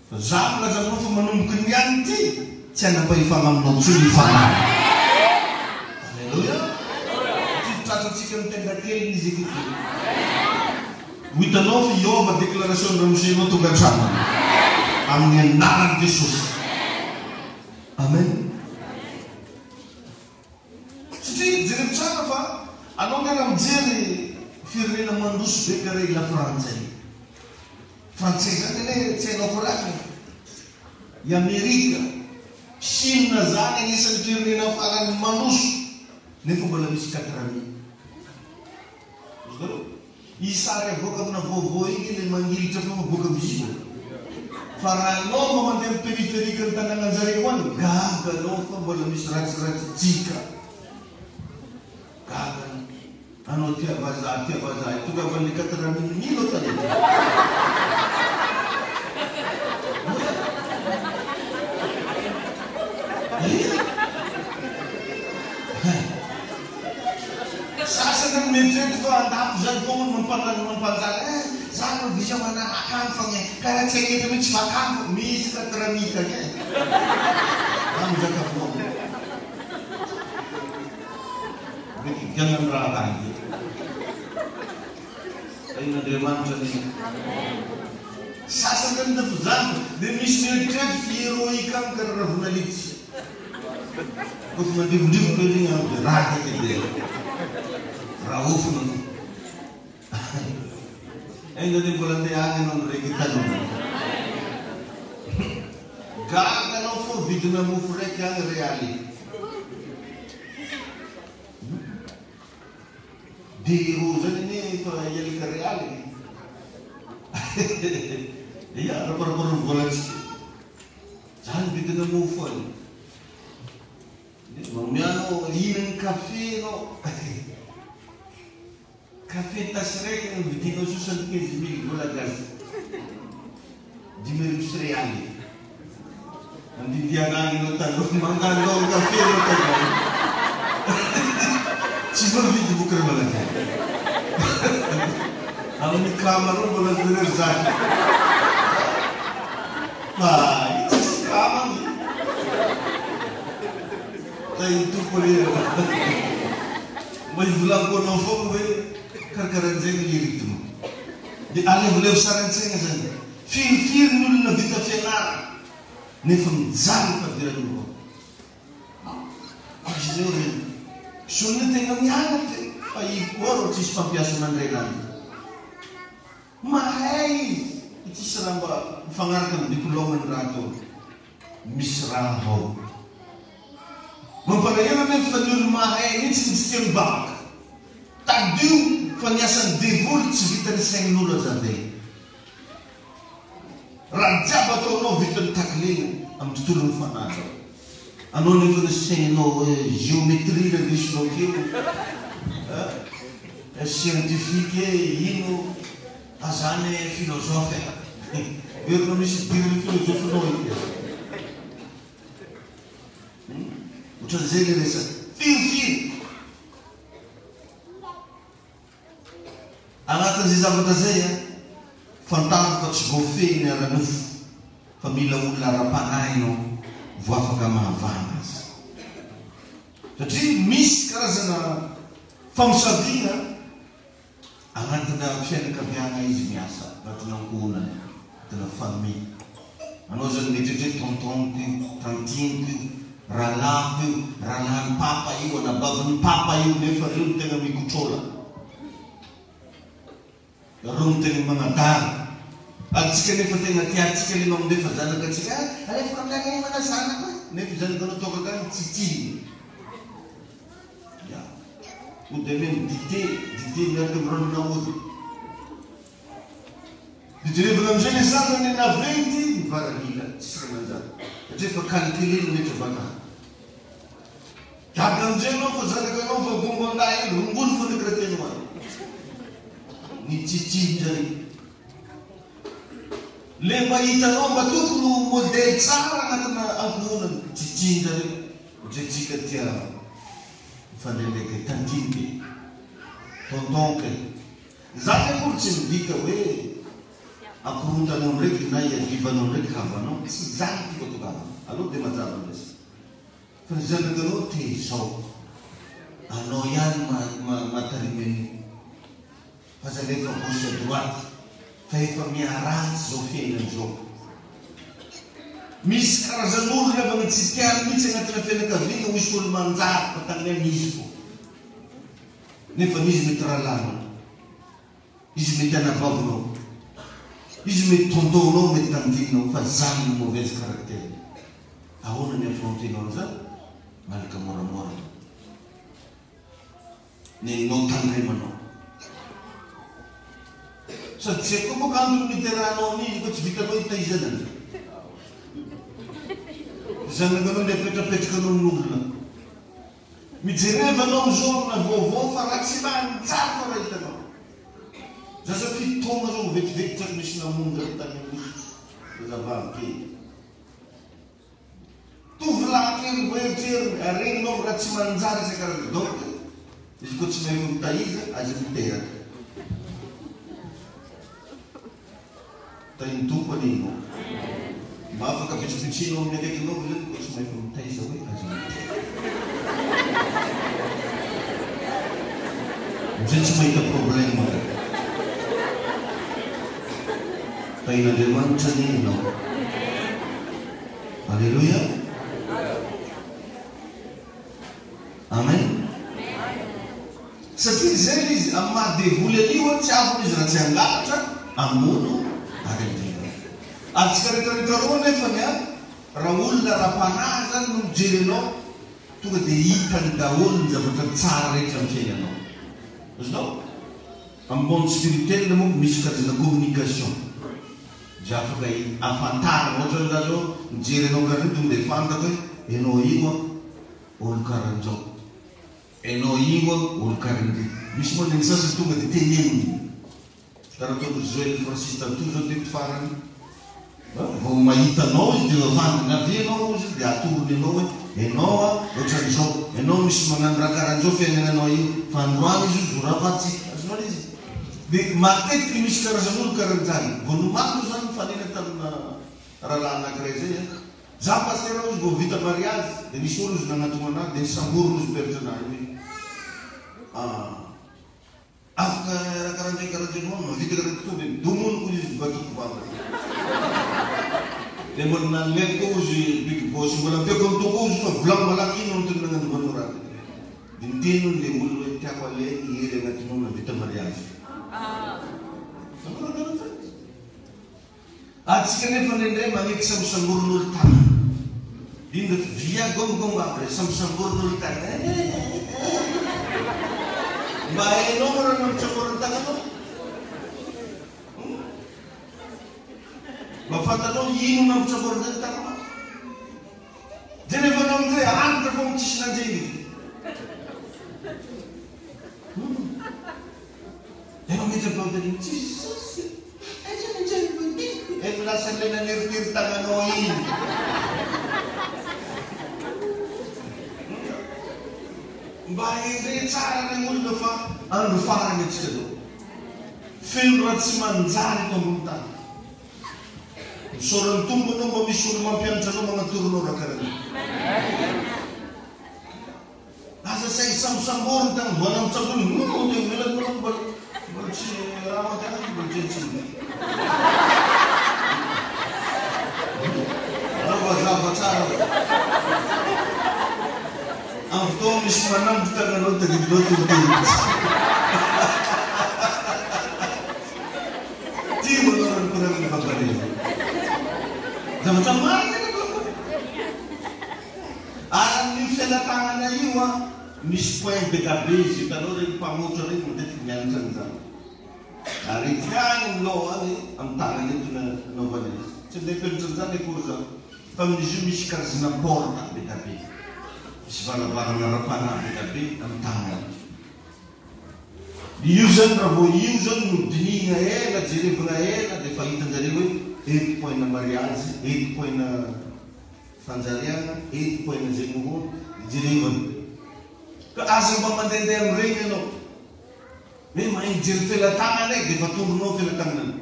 Fa za milaza aminao fa manomboka ny any ity tsy hanam-pahefana aminao intsony ny fanahy. Alléluia. Satria tratrantsika amin'ny tenda keliny izy ankehitriny. Ho hitanao fa hiova déclaration ny ramose-nao tonga an-trano any. Amin'ny anaran'i Jesosy. Amen. Satria jereo tsara fa anao nga raha mijery firenena mandroso be karaha i Lafrantsa io. Frantsay zany anie tsy hainao koragna e. I Amerika, Chine zany anisan'ny firenena farany mandroso nefa mbola misy katrami. Azonareo? I sary avoaka amina vaovao iny le mangilitra foagna boaka visible. Fa raha anao mba mandeha am périphérique ny tanàgnanjareo any, gaga anao fa mbola misy ratsiratsy jika. Gaga anao. Anao tia vazaha tia vazaha io tonga avy any quatre mille mille ao tanety. Sasany no mieritreritra fa andafy zany foagna no mampanana mampanjaka eh za no visa manaraka any fogna eh karaha tsy hain'eto mihitsy makany fô misy katramita agny eh za mizaka foagna mety hividianana rahalahy eto Tahin'Andriamanitra anie. Sasany zany ndafy zany de misy mieritreritra fa heroique any karaha ravonalitsy. Kôfa mandrivondrivotra ery ny andro de raraka de raofina fô. Enga anie mbola andeha agny anao ndraiky tanora. Gaga anao fô vidina mofo raiky agny realy. De euro zany anie efa hialika realy e. Ia, raha par rapport ny volantsika. Zany vidina mofo any. Manome anao hihinana kafe enao. Kafe tasy raiky no vidinao 75 mille vola gasy. 1500 realy. Andidiana agny enao taloha mangalao kafe enao taloha. Tsy voavidy boky ry malagasy. Amin'ny kama reo mbola jereo ry zaka. Fa io tsisy kama ny. Tahin'ny Tompo anie. Mba hivolako anao foagna hoe karakaran'izay ny rythme. Dia alevolevo sary an-tsaigna zany. Firifiry ny olona vita fianarana nefa mijaly ny fadiran'ny loha. Imagineo reny. Misy olona tegna mianatra e, fa io koa rô tsisy mpampiasa mandray ananjy. Mahay izy, fa tsisy raha mba mifagnaraka amin'ny diplôme-ny raha ataony. Misy raha ao. Mampalahelo anefa fa ny olo mahay mihitsy no tsy tia mivavaka. Tadidio fa ny asan'ny devoly tsy vitan'ny sain'olo azavaina. Raha jiaby ataonao vitan'ny taclena amin'ny tontolon'ny fanahy zao. Anao nefa ny sainao hoe géométrie randesinao keo eh, scientifique eh, ino, azany philosophe eh. Verina misy idiran'ny philosophe-nao ity. Ohatran'izay le resaka. Firifiry. Anatin'izay zavatra izay, fantaro fa tsy voafehy ny ara-nofo fa mila olona ara-panahy ianao vao afaka mahavahana azy. Satria misy karazana famosaviana anatina fianakaviana izy miasa, anatina ankohonana, anatina famille. Anao zany mieritreritra hoe tonton-ko io, tantine-ko io, rahalahiko io, rahalahin'i papa io, anabavin'i papa io, nefa reo no tegna mikotrôla. Reo no tegna magnadala. Antsika nefa tegna tiantsika le magnondefa zanaka antsika, ah alefako aminay agny mana zanako e, nefa i zanakanao toaka akagny tsy tiany. Ya. Ody ameno dite, dite miaraka amin'ny ranon'aody. Nijerevana amizay le zaza ny naventy ny varamila tsy raha nanjary satria efa calculer ny metra vatana. Gaga amizay anao fa zanakanao fa bongon-dahy eny rongony fona krateno any. Nitsitsiny zare. Le mba hitanao mba tokony ho modèle tsara anatina. tian-jareo, ohatra hoe tsika tia mifandray ndraiky tantine ke, tonton ke. Zany akory tsy midika hoe akorontanao ndraiky na iadivanao ndraiky havanao, tsy zany tiako atongavana. Aleo dia mazava ny resaka. Fa ny zanakanao tezao. Anao ihany mahatarimy an'io. Aza alefa gauche à droite fa efa miharatsy izao fiainana izao. Misy karazan'olona havana tsy tiany mihitsy anatina fianakaviana ho hisy olo manjary fa tany izy fô. Nefa izy mety rahalahinao. Izy mety anabavinao. Izy mety tonton-nao, mety tantine-nao fa zany ny mauvaise caractère-ny. Ahoana ny affronter-nao an'izany? Malaka moramora. Neninao tandremanao. Sady tsy haiko koa moka antony niterahanao an'izy koa tsy vitanao itaizana ny zanakanao ndeha apetrapetraka anao amin'olona. Mijereva anao amizao amina vaovao fa raha tsy manjary fa raha hitanao. Zaza fito taona zao vetivety tsy haiko nisy namono zany tany amin'ny zazavavy kely. Tovolahy kely vao eritreriny ary regninao raha tsy manjary isan-karazany donc izy koa tsy mahefa mitaiza aza miteraka. Tahin'ny Tompo anie ianao. Mba afaka pitsopitsinao amin'ny akaikinao ve zany koa tsy mahefa mitaiza hoe aza miteraka. Amizay tsy mahita problème ka. Tahin'Andriamanitra anie ianao. Aleloia. Amen. Satria izay ilay izy, amin'ny maha devoly an'io an, tsy avona izy raha tsy hangalatra, hamono ary handringana. Ary tsika rehetra rehetra roa nefany an, raha olona ara-panahy izany no mijery anao, tonga dia hitany daholo ny zavatra tsara rehetra amin'ny fiainanao. Azonao? Amin'ny monde spirituel moa misy karazana communication izay afaka ahafantarana, ohatra hoe za zao mijery anao karaha io tonga dia fantako hoe enao io an olo karanjao, enao io an olo karan'ity, misy moa ny sasany tonga dia teneniny, karaha ataon'i Joel Francis Tato zao teto farany, Vao mahita anao izy dia efa fantany, avia ianao hozy izy dia atorony anao hoe ianao a ohatran'izao, ianao misy magnano raha karan'izao fiainananao io, fa androany izy io zoravantsika, azonao ilay izy? Dia matetiky misy karazan'olo karan'izany, vao nomaly moa zany nifanena tamina rahalahy anakiray zay a, za pasitera hozy vao vita mariazy dia nisy olo hozy nanatogna anahy dia nisamboriny hozy peratra anahy hoe ah. Afaka raha karanjay karanjay foana mahavita karaha tonga de domoniko hozy izy vakiko vava de de mbola naleko koa hozy big boss mbola ampiako am toko hozy fa volagno malaky ino antony nagnanaovanao raha ty de niteny hono le olona hoe tiako alaigny hery agnatinao nahavita mariage. Hitanao raha karanjay? Atsika nefa indraindray magneky sambosamborin'olo tanana. Indro via gom gom aby re sambosamborin'olo tanana eh. Mba hainao moa raha nampisamborin'ny tagnanao? Mba fantanao ino nampisamborin'izay tagnanao? Jerevanao amin'izay antitra fogna tsisy nanjeny. Efa metra-panontaniana Jesosy aiza no jerevako Efa lasan'ilay naneritery tagnanao iny. Mba hendre tsara re olona fa andro farany antsika zao. Feno raha tsy manjary eto ambony tany. Misaora ny Tompo anao mba misy olo mampianatra anao magnatoro anao raha karaha an'io. Aza saingy sambosambory ny tany mbola mitsabory humm dia mbola mbola mbola mbola tsy raha mantsy mbola tsy tsy Aleo mazava tsara Amin'ny fotoana misy manambotra tagnanao tadidinao torotoro Ty manao raha nikoragna mampalahelo Zavatra marina ny ataoko. Ary amin'io felatanana io an, misy point be da be izy, hitanao ireny mpamotra ireny matetika mianatra an'izany. Ary ety any amin'ny loha any, amin'ny tanana eto no anaovana izy. Tsy andeha hampianatra an'izany akory za, fa amin'izy io misy karazana porte be da be, misy varavarana ara-panahy be da be amin'ny tanana. Io zany raha vao io zany no dinihina ela, jerevina ela dia efa hitan-jareo hoe eto point-na mariazy, eto point-na. Fanjariana, entiko aina zay noho jerevana. Ka aza mba mandehandeha amin'ireny ianao. Hoe mahay mijery felatanana e, dia efa toronao felatanana.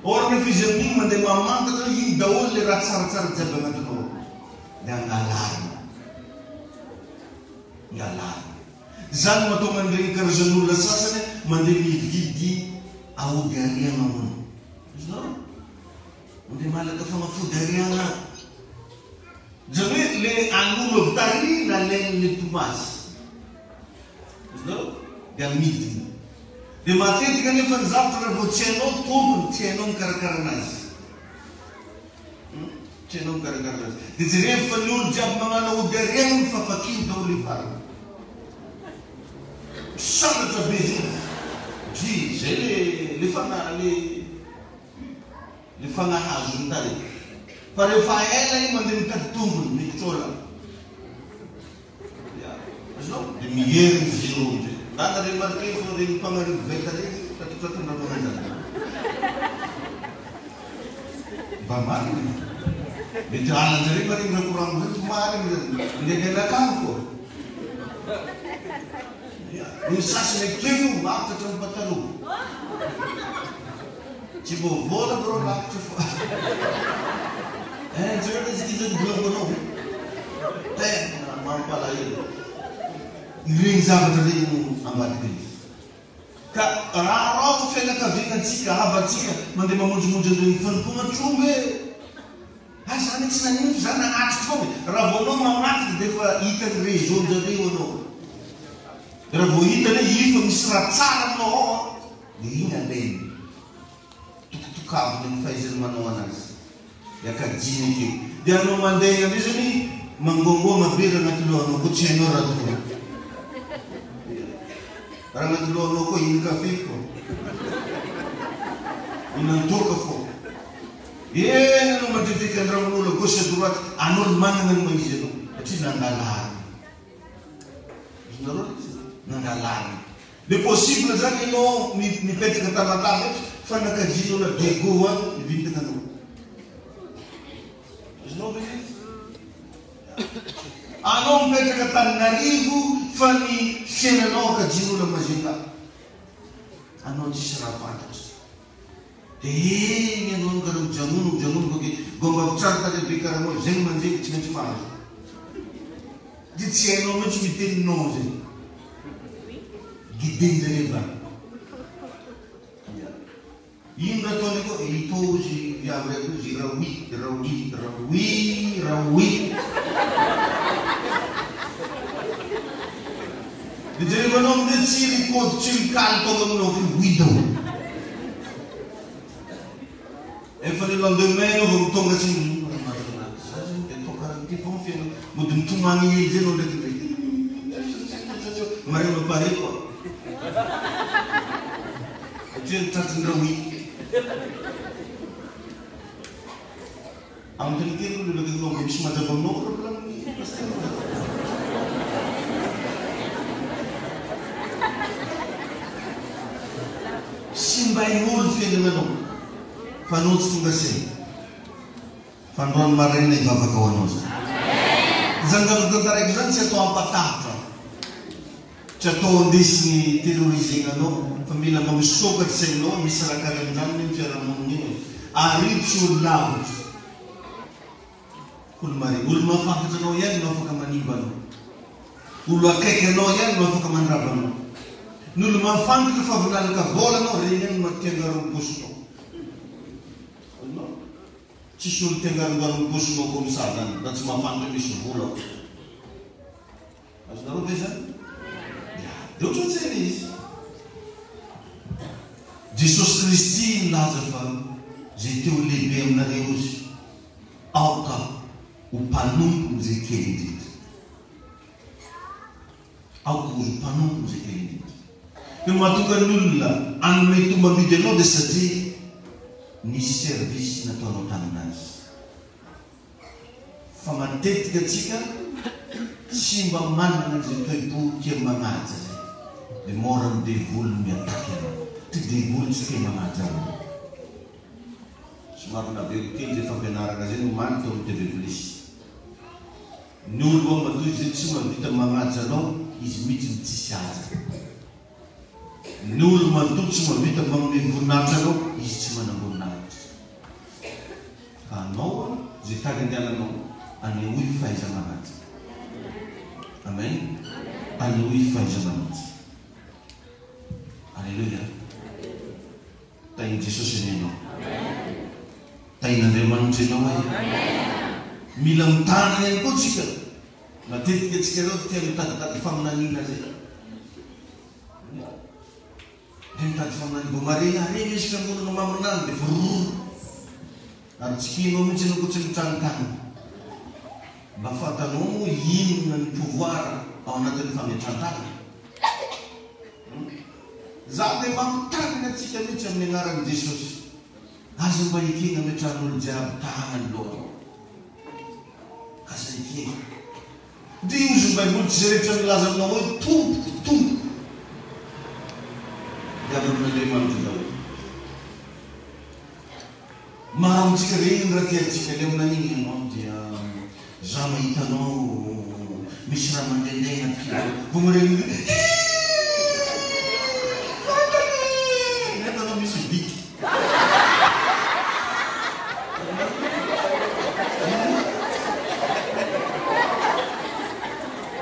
Or nefa izy amin'iny mandeha mamantatra hoe ino daholo ilay raha tsaratsara jiaby anatinao ao. Dia angalarina. Angalarina. Izany no mahatonga an'ireny karazan'olona sasany mandeha mividy aody ariana hono. Azonareo? Mandeha malaka fanafody ariana. Izany hoe le an'olo avy tary nalain'ny tomasy. Azonareo? Dia amidiny. Dia matetika anefa ny zavatra raha vao tsy hainao tompony, tsy hainao mikarakara anazy. Hum? Tsy hainao mikarakara anazy. Dia jerevo fa ny olo jiaby magnano aody ariana mifafakiny daholo le farany. Misandratra be zegny. Dry, zay le le fana le Le fanahy azony tary. Fa rehefa ela iny mandeha mitady tombony, mikitrola. Ya. Azonao? Dia miheriny zéro amizay. Ndana remarquer fa regny mpagnarivo veta regny tratratratran'ny raha mananjany. Mba marina e. Mety halanjareo ma regny raha koragno regny fa marina zany. Mandehandeha nakany fô. Ya. Ny sasany akeo maty hatramin'ny pataloha. Tsy vao vola bro lavitra fa eh jereo le izy zany blogonao tena mampalahelo ireny zavatra ireny no ambadika izy ka raharao ny fianakaviana antsika havantsika mandeha mamonjimonjy an'ireny fanompoana tromba e ah zany tsy nanino fa za nanatrika foana e raha vao anao manatrika dia efa hitan'ny réseau njareo anao raha vao hitany hoe io fa misy raha tsara aminao ao an Dia iny alainy, tokotokaviny amin'ny fahaizany manao anazy. Dia kajiany akeo. Dia anao mandeha eny amin'izay zany mangoangoagna be raha agnaty lohanao koa tsy hainao raha atao. Raha agnaty lohanao koa hinon-kafe fô. Hinan-toaka fô. Eny anao mateteky andramon'olo à gauche à droite, anao no manana ny maha izy anao satria nangalarina. Azonareo ilay izy? Nangalarina. Le possible zany enao mipetraka Tamatave eto fa nakajianao la Diego any ny vintananao. Azonao ve le izy? Anao mipetraka Antananarivo fa ny fiainanao akajianao la Majunga. Anao tsisy raha fantatra. De eny ianao no karaha mijanona mijanona koa ke gomba tsara tarehy be karaha anao zegny manjeky tsy maintsy mahazo. De tsy hainao mihitsy miteny non zegny. Guider-njareo va. Ya. Ino raha ataony koa? Ito ozy viavy raiky ozy raha oui, raha oui, raha oui, raha oui. De jerevanao amizay tsy ry kôdy tsy ry kaly tonga aminao ke oui daholo. Efa le lendemain enao vao tonga tsy za zany de atao karaha an'ity fô ny fiainako. Mody mitomany hely zay enao ndraikindraiky. Maraina pare quoi. Satria tratry ny raha oui. Amin'ny teny kely aloha ilay mba misy mazava aminao problème ny pasteur. Simbain'olo fiainananao fa anao tsy tonga saina. Fa androany maraina hivavaka ho anao za. Izany zavatra tantaraiko izany tsy atao hampatahotra. Tsy atao andesigny terrorisena anao fa mila mba misokatra sainao hoe misy raha karahan'izany anie ny fiarahamonina io e! Ary io tsy olo lavitra. Olo marina. Olo mahafantatra anao ihany no afaka manimba anao. Olo akaiky anao ihany no afaka mandrava anao. Ny olo mahafantatra fa avy nalaka vola anao, regny ihany no matiangaron'ny paosinao. Azonao? Tsisy olo tiangarongaron'ny paosinao comme ça zany raha tsy mahafantatra hoe misy vola ao. Azonareo ve zany? Ya, dia ohatran'izay ilay izy. Jesosy Kristy nilaza fa izay te ho lehibe aminareo izy, aoka ho mpanompon'izay kely indrindra. Aoka ho mpanompon'izay kely indrindra. Ny mahatonga ny olona hanome tombam-bidy anao dia satria nisy service nataonao taminazy. Fa matetika antsika tsy mba manana an'izay toe-po tia manaja zay. De mora ny devoly ny mi-attaque anao. Ty devoly tsy tia manaja olona. Somary naveriko kely zay fampianarana zay nomaly tao amin'ny TV Plus. Ny olo hoa matoa izy zay tsy mahavita magnaja anao, izy mihitsy no tsisy haja. Ny olo matoa tsy mahavita magnome voninahitra anao, izy tsy manam-boninahitra. Fa anao hoa, zay tany andehananao, anehoy fahaiza-manaja. Amen. Anehoy fahaiza-manaja. Aleloia. Tahin'i Jesosy anie ianao. Tahin'Andriamanitra ianao e. Mila mitandrina ihany koa tsika. Matetika tsika ireo tia mitaditady faminaniana zay. Dia mitady faminaniana. Vao mahare are misy fiangonana maminany dia vrrr. Ary tsy kino mihitsy ianao koa tsy mitranotany. Mba fantanao moa inona ny pouvoir ao anatin'ny fametran-tanana? Za dia mampitandrina antsika mihitsy amin'ny anaran'i Jesosy. Aza mba ekena ametrahan'olo jiaby tagnany loha. Aza ekena. Dia hozy ny baiboly tsy izay rehetra milaza aminao hoe Tompoko, Tompoko dia avy amin'Andriamanitra daholo. Maro amintsika ve iny raha tiantsika le aminan'iny ianao dia za mahita anao misy raha mandehandeha anaty kibo vao mahare ny hiiiii fantany e! Nefa anao misy biky.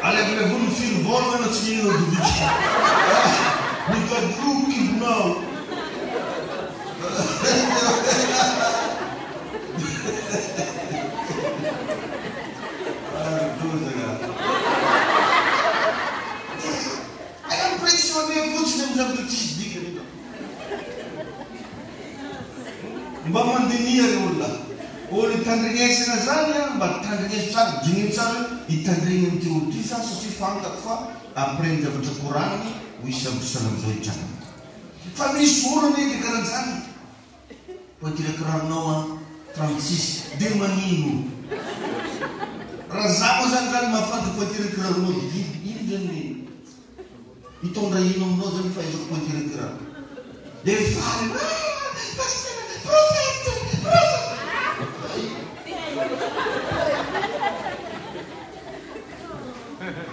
Alevolevony ny firy vôlagna anao tsy mihinana doviky. Migadro kibonao. Doza ka. Impressionné fotsiny amin'ny zavatra tsisy dikany ianao. Mba mandiniha ry olona. Olo itandrinesana zany an, mba tandrineso tsara, diniho tsara hoe hitandregny an'ity olo ty za satria fantako fa après ny zavatra koragniny ho hisy zavatra sahalan'izao hitranga. Fa misy olo anie de karan'zany e. Pointure kiraronao an, 36, de magnino? Raha za moa zany zany mahafantatra pointure kiraronao de ino ino zany ny Hitondra ino aminao zany fahaizako pointure kiraro? Dia faly ah pasteur, prophète, prophète.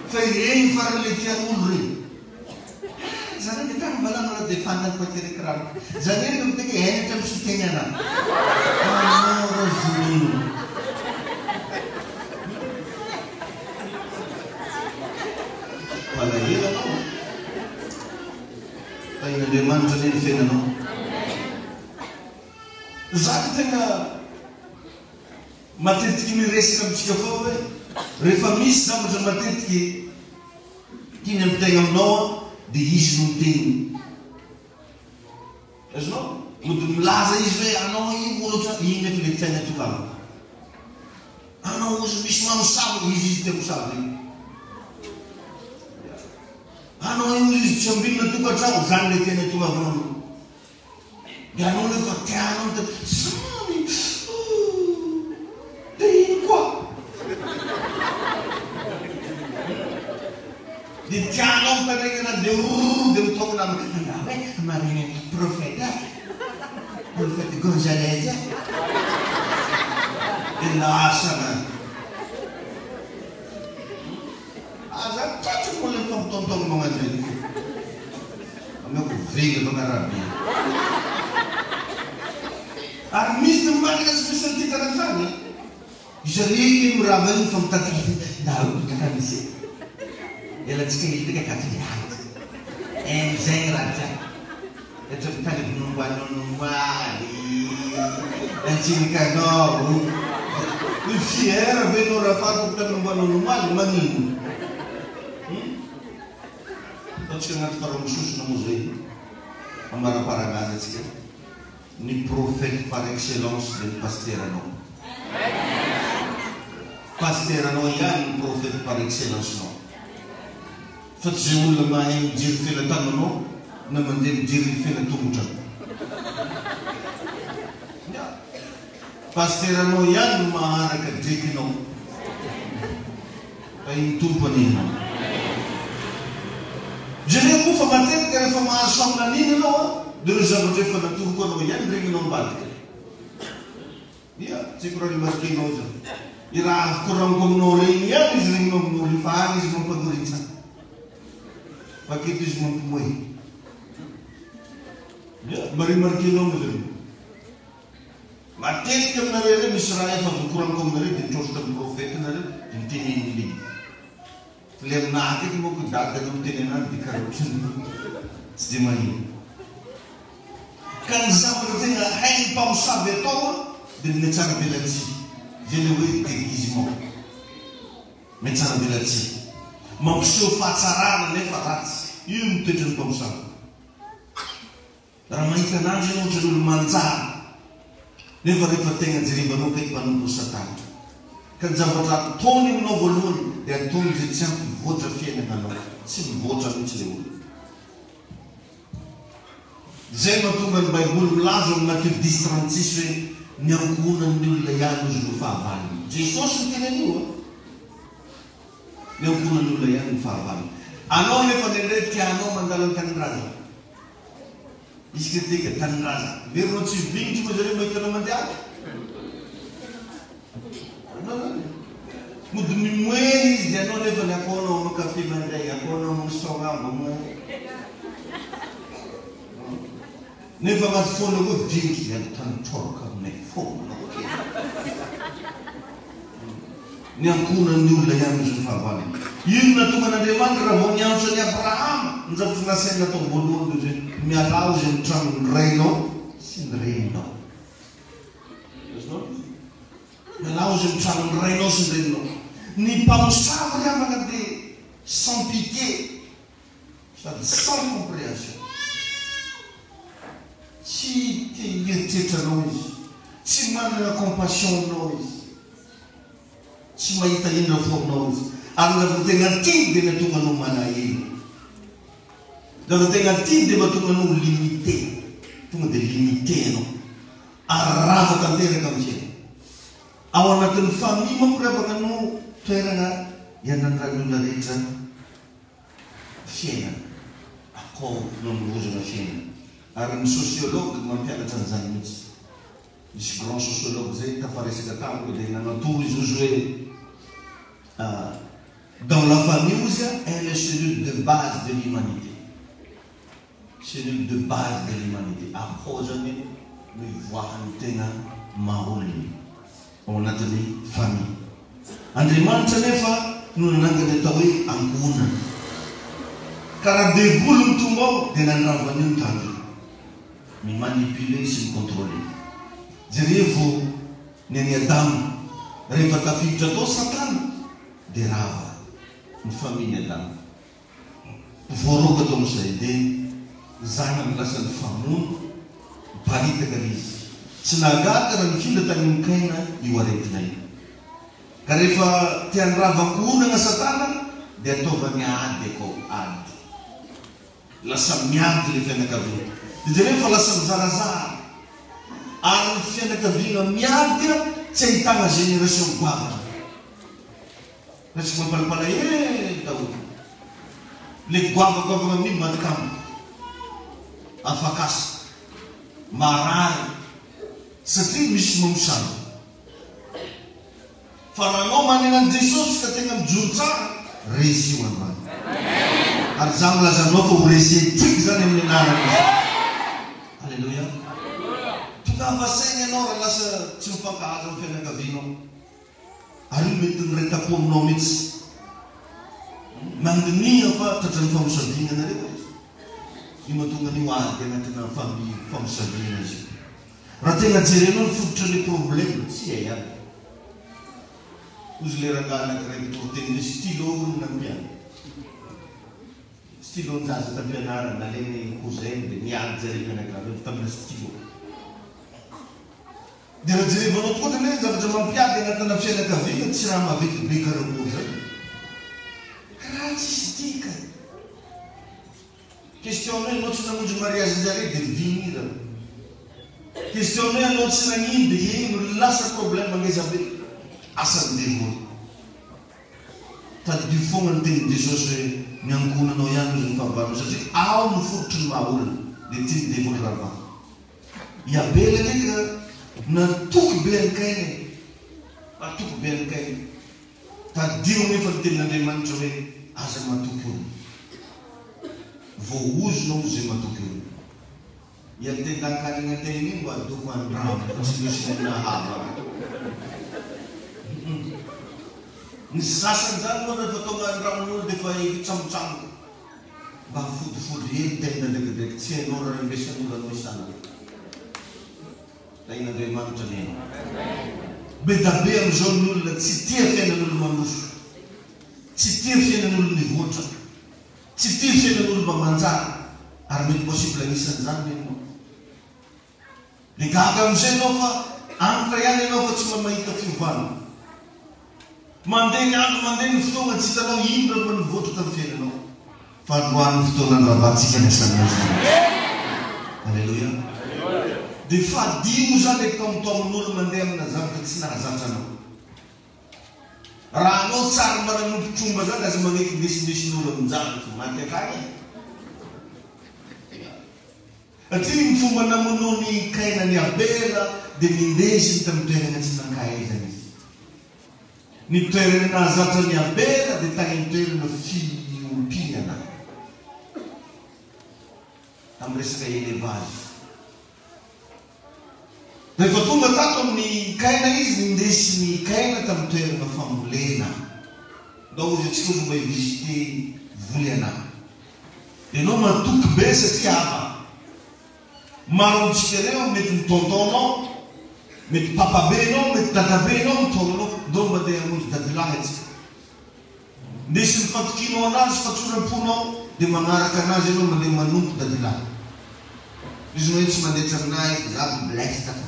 Fa ireny farany le tian'olo reny. Ah, zany dia tany valana raha dia fantany pointure kiraro. Zany hoe rehefa miteny hoe henatra amin'ny sotenana. Anao Rosemino. Malahelo anao an! Tahin'Andriamanitra anie ny fiainanao. Za no tena matetiky miresaka amintsika foana hoe rehefa misy zavatra matetiky tiany ampitaina aminao an, dia izy no miteny. Azonao? Mody milaza izy hoe anao io olo ohatran iny nefa le tiany atongavana. Anao ozy misy mamosavy izy izy te mosavy iny. Anao io ozy izy tsy ambinina tokantrano zany le tiany atongavana aminao. De anao nefa tianao mitady zany ooh de ino koa. Dia tianao mitandregny anah dia rororo dia mitaona anah hoe maregny prophète ah, prophète Gonzalez ah. Dia lasa anah. Aza tratrako moa le mifampitaontaona magnano regny fô. Ameoko vega magnarabe. Ary misy ny marina sy misy ny tia karaha zany e. Izany hoe mirava io fa mitady ndao kaka misy e. Elantsika hely ndraiky akato miady. En zegny raha jiaby. Etra mitady vonomboanao nomaly. Antsinikanao. Io fier ve nao raha fantako tany nomboanao nomaly magnino? Hum? Ataontsika agnaty farango sosona moa zay. Amaraparagna azy atsika. Ny prophète par excellence dia ny pasiteranao. Pasiteranao ihany ny prophète par excellence-nao. Fa tsy izay olona mahay mijery felatananao na mandeha mijery ny felatongotrao. Ya. Pasiteranao ihany no maharaka drekinao. Tahin'ny Tompo anie ianao. Jereo moa fa matetika rehefa mahazo faminaniana ianao an, dia ireo zavatra efa natoroko anao ihany regninao ambadika. Ia, tsy haiko raha remarquer-nao izany. I raha avy koragniko aminao regny ihany izy regninao aminao rehefa any izy mampagoritsana. Fa aketo izy mampimoehy. Ya, marimarik'enao moa zany. Matetika aminareo reo misy raha efa vokoragniko aminareo dia mitrosotra amin'ny prophète nareo dia miteneniny le. Fa le aminah akaiky manko dada no miteny anah dia karaha ohatran'ny tsy dia maheno. Ka ny zavatra tena hain'ny mpamosavy atao dia ny mihatsaravelatsihy. Izay ilay hoe déguisement. Mihatsaravelatsihy. Mampiseho fahatsarana nefa ratsy. Io no toetran'ny mpamosavy. Raha mahita ananjy ianao ohatran'ny olo manjary nefa rehefa tegna jerevanao akaiky mpanompo satana ka ny zavatra ataony aminao voalohany dia ataony izay tsy hampivoatra fiainagnanao tsy mivoatra mihitsy le olona izay mahatonga ny baiboly milaza ao amin'ny Matio dix 36 hoe ny ankohonan'ny olona ihany ozy no fahavalony Jesosy niteny an'io a ny ankohonan'ny olona ihany no fahavalony anao nefa indraindray tianao mandalo ny tanindrazana Misy kritika tanindrazana. Heverinao tsy vignitry moa zareo mahita anao mandeha any? Anao zany e. Mody mimoeny izy dia anao nefa ny akaonao manao café mandray, akaonao manao saorambo moa. Nefa anaty foana koa vignitry dia tany troroka aminay foana anao kely. Ny ankohonan'ny olona ihany no fahavalony. Inona no nahatonga an'Andriamanitra raha vao niantso an'i Abrahama? Ny zavatra nasainy natao voalohany dia hoe, Mialà hozy amin'ny tranon'ny rainao sy ny reninao. Azonao ilay izy? Mialà hozy amin'ny tranon'ny rainao sy ny reninao. Ny mpamosavy ry havana dia sans pitié sady sans compréhension. Tsy te hieritreritra anao izy. Tsy manana compassion aminao izy. Tsy mahita indra fo aminao izy. Ary ny zavatra tena tiany dia ny hahatonga anao malahelo. Ny zavatra tena tiany dia mahatonga anao ho limité. Tonga dia limité ianao. Ary rava tanteraka amin'ny fiainana. Ao anatin'ny famille manko ry havana no toerana ianandrany olona rehetra fiainana. Akao no anovozana fiainana. Ary ny sociologue mampianatra an'izany mihitsy. Nisy grand sociologue zay tafaresaka tamiko dia nanatoro izy ozy hoe dans la famille ozy est le cellule de base de l'humanité. Cellule de base de l'humanité. Akao zany no ivoahan'ny tena maha olona. Ao anatin'ny famille. Andriamanitra anefa no nanangana ny atao hoe ankohonana. Ka raha devoly no tonga ao dia nandrava an'io ny tanjony. Mi-manipuler sy mi-controler. Jerevo ny an'i Adama, rehefa tafiditra tao Satana dia rava ny famille-n'i Adama. Voaroaka tao amin'izay dia zanany lasa nifamono, niparitaka ilay izy. Tsy nahagaga raha nifindra tany amin'i Kaina io aretina io. Ka rehefa te handrava ankohonana Satana dia ataovany ady akao, ady. Lasa miady ilay fianakaviana. Dia jereo fa lasa mizarazara. Ary ny fianakaviana miady tsy ahitana génération goavana. Fa tsy mampalapalahelo daholo. Le goavagoavana amin'iny maty kamo. Afak'asa. Marary. Satria misy mamosavy. Fa raha anao manana an'i Jesosy ka tegna mijoro tsara, resy io androany. Ary za milaza aminao fa ho resentsika izany amin'ny anaran'i Jesosy. Alléluia. Tongava saina ianao raha lasa tsy mifankahazo amin'ny fianakavianao. Ary io mety miray tampo aminao mihitsy. Mandiniha fa tratran'ny famosaviana nareo e. Io mahatonga an'io ady anatina famosaviana izy io. Raha tena jerenao ny fototry ny problème, tsy hay ihany. Hozy le rangahy anakiray mpitoriteny zay, stylo hono nampiany. Stylo-njaza tampianarana, nalain'ny cousin-ny dia niady zareo mianakavy avy tamina stylo. Dia raha jerevanao tokoa otrany hoe zavatra mampiady anatina fianakaviana tsy raha maventy be karakory zany. Raha tsisy dikany. Question hoe anao tsy namonjy mariage njare dia mivinira. Question hoe anao tsy nagnino dia iny no lasa problème ngeza be. Asan'ny devoly. Tadidio foagna ny tenin'i Jesosy hoe ny ankohonanao ihany ozy ny fahavalonao satria ao no fototry ny maha olona. Dia tian'ny devoly ravana. I Abela anie ka natoky be an'i Kaina e. Matoky be an'i Kaina. Tadidio anefa ny tenin'Andriamanitra hoe aza matoky olona. Voaozona hozy izay matoky olona. Ny antendan-kanina teny iny mba adoko andramo fa tsy misy olona havana. Ny sasany zany moa rehefa tonga andramon'olo dia efa hitsamotsamoka. Mba fodifody hely tenda ndraikidraiky tsy hainao raha rembesan'olo anao isan'andro. Tahin'Andriamanitra anie ianao. Bedabe amin'izao ny olona tsy tia fiainan'olo mandroso. Tsy tia fiainan'olo mivoatra. Tsy tia fiainan'olo mba manjary. Ary mety possible anisan'izany ve ianao? Dia gaga amin'izay ianao fa antitra ihany ianao fa tsy mba mahita fiovana. Mandeha ny andro, mandeha ny fotoagna, tsy hitanao inona mba nivoatra tamin'ny fiainanao. Fa androany ny fotoana andravantsika ny asan'ny Andriamanitra. Aleloia. Dia fadio izany ilay taomintaomin'olo mandeha amina zavatra tsy nahazatra anao. Raha anao tsary mba nanompo tromba zany aza magneky indesindesin'olo aminjany fa maty akagny e. Satria ny fomba namonoan'i Kaina an'i Abela dia nindesiny tamin'ny toerana tsy nankahaizana izy. Ny toerana nahazatra an'i Abela dia tany amin'ny toerana fiompiana, tamin'ny resaka élevage. Rehefa tonga tato amin'i Kaina izy, nindesin'i Kaina tamin'ny toerana fambolena. Ndao hozy antsika hozy mba hi-visiter voly anah. Ianao matoky be satria havana. Maro amintsika ireo mety ny tonton-nao, mety papabe-nao, mety dadabe-nao mitaona anao, ndao mba ndeha hamonjy dadilahy antsika. Ndesin'ny fatokianao anazy, fatsoram-ponao, dia manaraka anazy ianao mandeha manompo dadilahy. Izy no hoe tsy mandeha aminah eto, za blessed fa.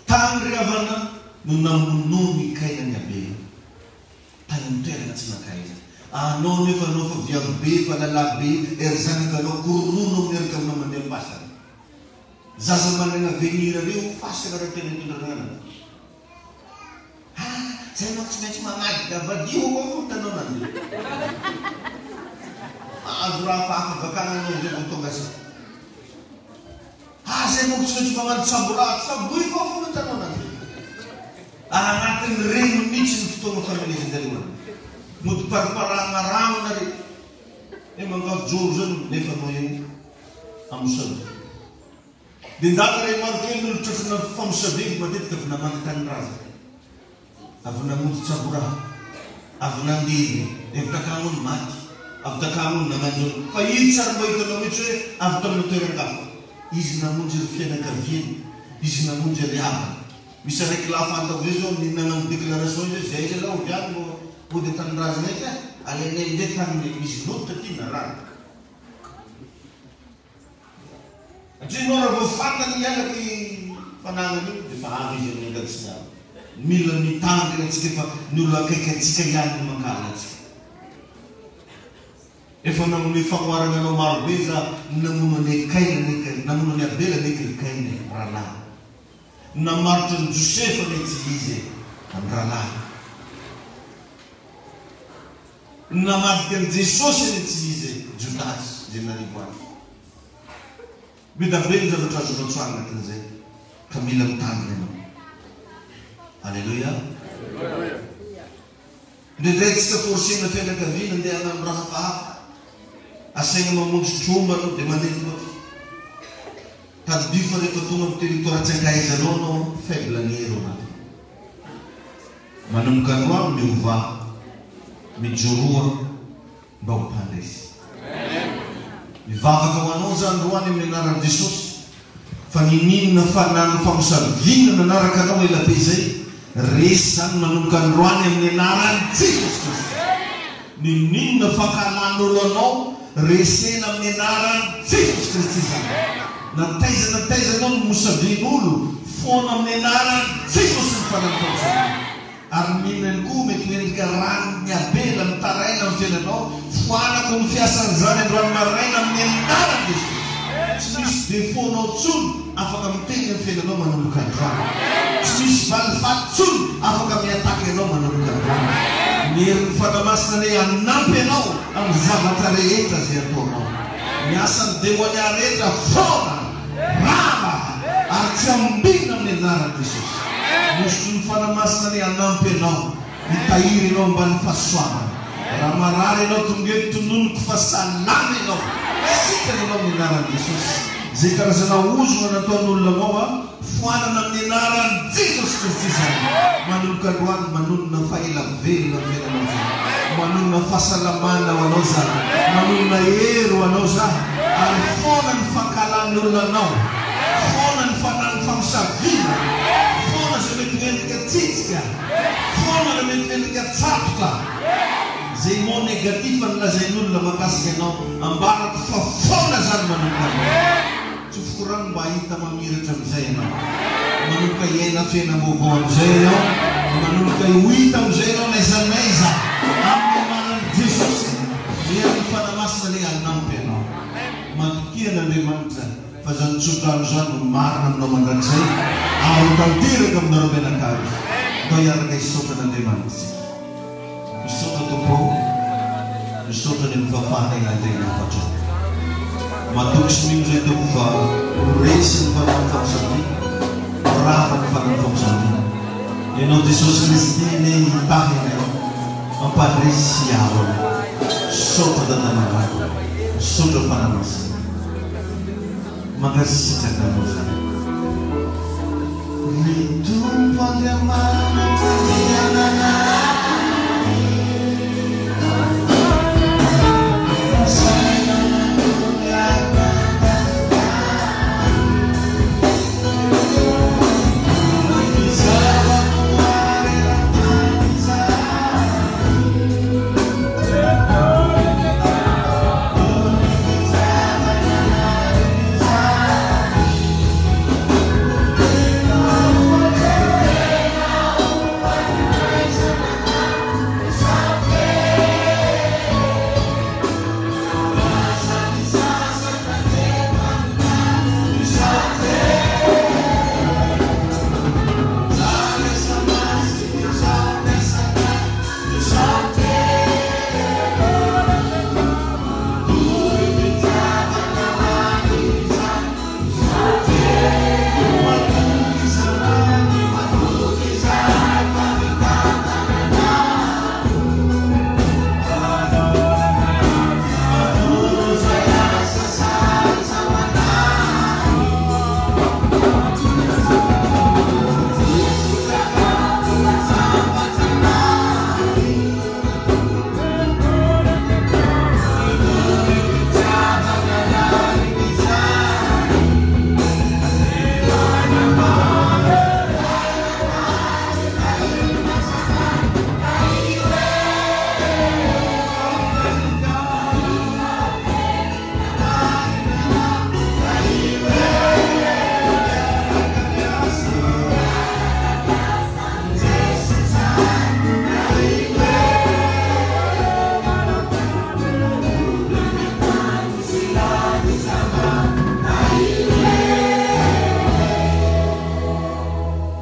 Tany ry havana no namonoan'i Kaina an'i Abela. Tany amin'ny toerana tsy nankaizana. Anao nefa anao fa viavy be, fa lalahy be, ery zanaka anao kororono miaraka aminao mandeha am-pasana. Zaza manana avenir reo fasana raha tena itondranana anao. Ah, zay manko tsy maintsy mamadika, vadio koa fo hitanao nandeha. Mahazo raha hafahafa bakany anao zay vao tonga saina. Ah, zay manko tsy maintsy magnano tsamboraha, tsamboy koa fo hitanao nandeha. Ary agnatin'ny regny mihitsy ny fotoagna famelezan-jareo anao. Mody pariparahagna rano nare. Eh mangao joro zany nefa anao eo amosavia. Dia ndaty ray maro kely no nitrotrona famosavivo matetika avy namangy tanindrazana, avy namonjy tsaboraha, avy nandevy, dia avy takagno ny maty, avy takagno ny nagnanjo fa izy tsy ary mba hitanao mihitsy hoe avy tamina toeran-kafa. Izy namonjy ry fianakaviany, izy namonjy ry havany. Misy araiky lahy fantako zay zao ny nagnano déclaration izy hoe zay zalahy ovy any mbo hody an-tanindrazana eky a, alainay amizay taninay, izy nody taty narary. Satria ianao raha vao fantany hiala ty fanagnana io dia efa avy izy amin'ny ankatsignana. Mila mitandrina antsika fa ny olona akaiky antsika ihany no mankahala antsika. Efa nanome fanoharana anao maro be za, ny namono an'i Kaina anie, namono an'i Abela anie ry Kaina e, rahalahy. Ny namarotra an'i Josefa anie tsy izy e, rahalahy. Ny namadika an'i Jesosy anie tsy izy e, Jodasy izay narivo azy. Be da be ny zavatra azonao tsoahina anatin'izay ka mila mitandrina ianao. Aleloia. Indraindray antsika forcer-na fianakaviana andeha hanano raha hafahafa. Asaina mamonjy tromba anao dia mandeha loatra. Tadidio fa rehefa tonga amin'ny territoire tsy ankahaizanao anao, faible ny hery ao anatinao. Manomboka androany miovà, mijoroa mba ho mpandresy. Mivavaka ho anao za androany amin'ny anaran'i Jesosy fa niniana fanano famosaviana nanaraka anao ela be zay, resy zany manomboka androany amin'ny anaran'i Jesosy Kristy. Niniana fankahalan'olo anao, resena amin'ny anaran'i Jesosy Kristy zany. Na taiza na taiza anao no mosavian'olo, foana amin'ny anaran'i Jesosy ny fanano famosaviana. Ary mino ihany koa mety ho endrika ranon'i Abela mitaraina amin'ny fiainanao, foanako ny fiasan'izany androany maraina amin'ny anaran'i Jesosy. Tsy misy défaut nao tsony afaka miteny amin'ny fiainanao manomboka androany. Tsy misy valifaty tsony afaka mi-attaque anao manomboka androany. Ny herin'ny Fanahy Masina anie hanampy anao amin'ny zavatra rehetra izay ataonao. Ny asan'ny demonia rehetra foana, rava ary tsy ambinina amin'ny anaran'i Jesosy. Ny hosotry ny Fanahy Masina anie hanampy anao, hitahiry anao ambany fahasoavana. Raha marary ianao tonga eto tononiko fa salama ianao, sitrana ianao amin'ny anaran'i Jesosy. Izay karazana ozona nataon'olona anao a, foanana amin'ny anaran'i Jesosy Kristy izany. Manomboka androany manonona fa ela velona ny fiainanao izany. Manonona fahasalamana ho anao za, manonona hery ho anao za, ary foana ny fankahalan'ny olona anao, foana ny fanan'ny famosaviana, foana izay mety ho endrika tsitsika, foana ireo mety ho endrika tsatoka, izay mot negatif nolazain'olona mahakasika anao, ambarako fa foana izany manomboka androany. Tsofiko rano mba hahita mamiratra amin'izay ianao. Manomboka hiaina fiainam-baovao amin'izay ianao. Manomboka ho hita amin'izay ianao n'aiza n'aiza. Amin'ny anaran'i Jesosy, ny herin'ny Fanahy Masina anie hanampy anao. Matokia an'Andriamanitra fa izany tsodrano izany no marina aminao mandrakizay ary ho tanteraka aminareo mianakavy. Ndao hiaraka hisaotra an'Andriamanitra isika. Misaotra Tompo ô, misaotra ny amin'ny fahafahanay nandre ny hafatrao. Matoky sy mino izay Tompo fa ho resy ny fanahin'ny famosaviana, ho rava ny fanahin'ny famosaviana. Ianao Jesosy Kristy anie hitahy anay, hampandresy sy hiaro anay. Misaotra Dada Malala, misaotra Fanahy Masina. Mankasitraka anao zahay. Ny Tompo Andriamanitra dia nanary Nasaina nandoro ary nandany Ny zava-boary eran-tany izahay.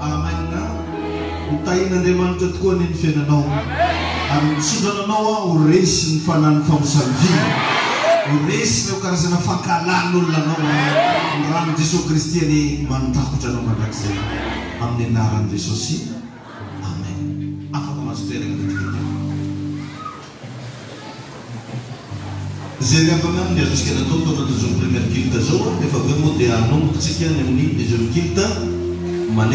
Amen. Ho tahin'Andriamanitra tokoa anie ny fiainanao. Ary mitsodrano anao aho ho resin'ny fanahin'ny famosaviana. Ho resin'ireo karazana fankahalan'olona anao aho. Ny ran'i Jesoa Kristy anie mandrakotra anao mandrakizay. Amin'ny anaran'i Jesosy. Amen. Afaka mahazo toerana vetivety ianao. Izay ry havana ny azontsika natao tao anatin'izao premier culte izao, rehefa avy eo moa dia hanomboka tsika ny amin'ny deuxième culte manentana.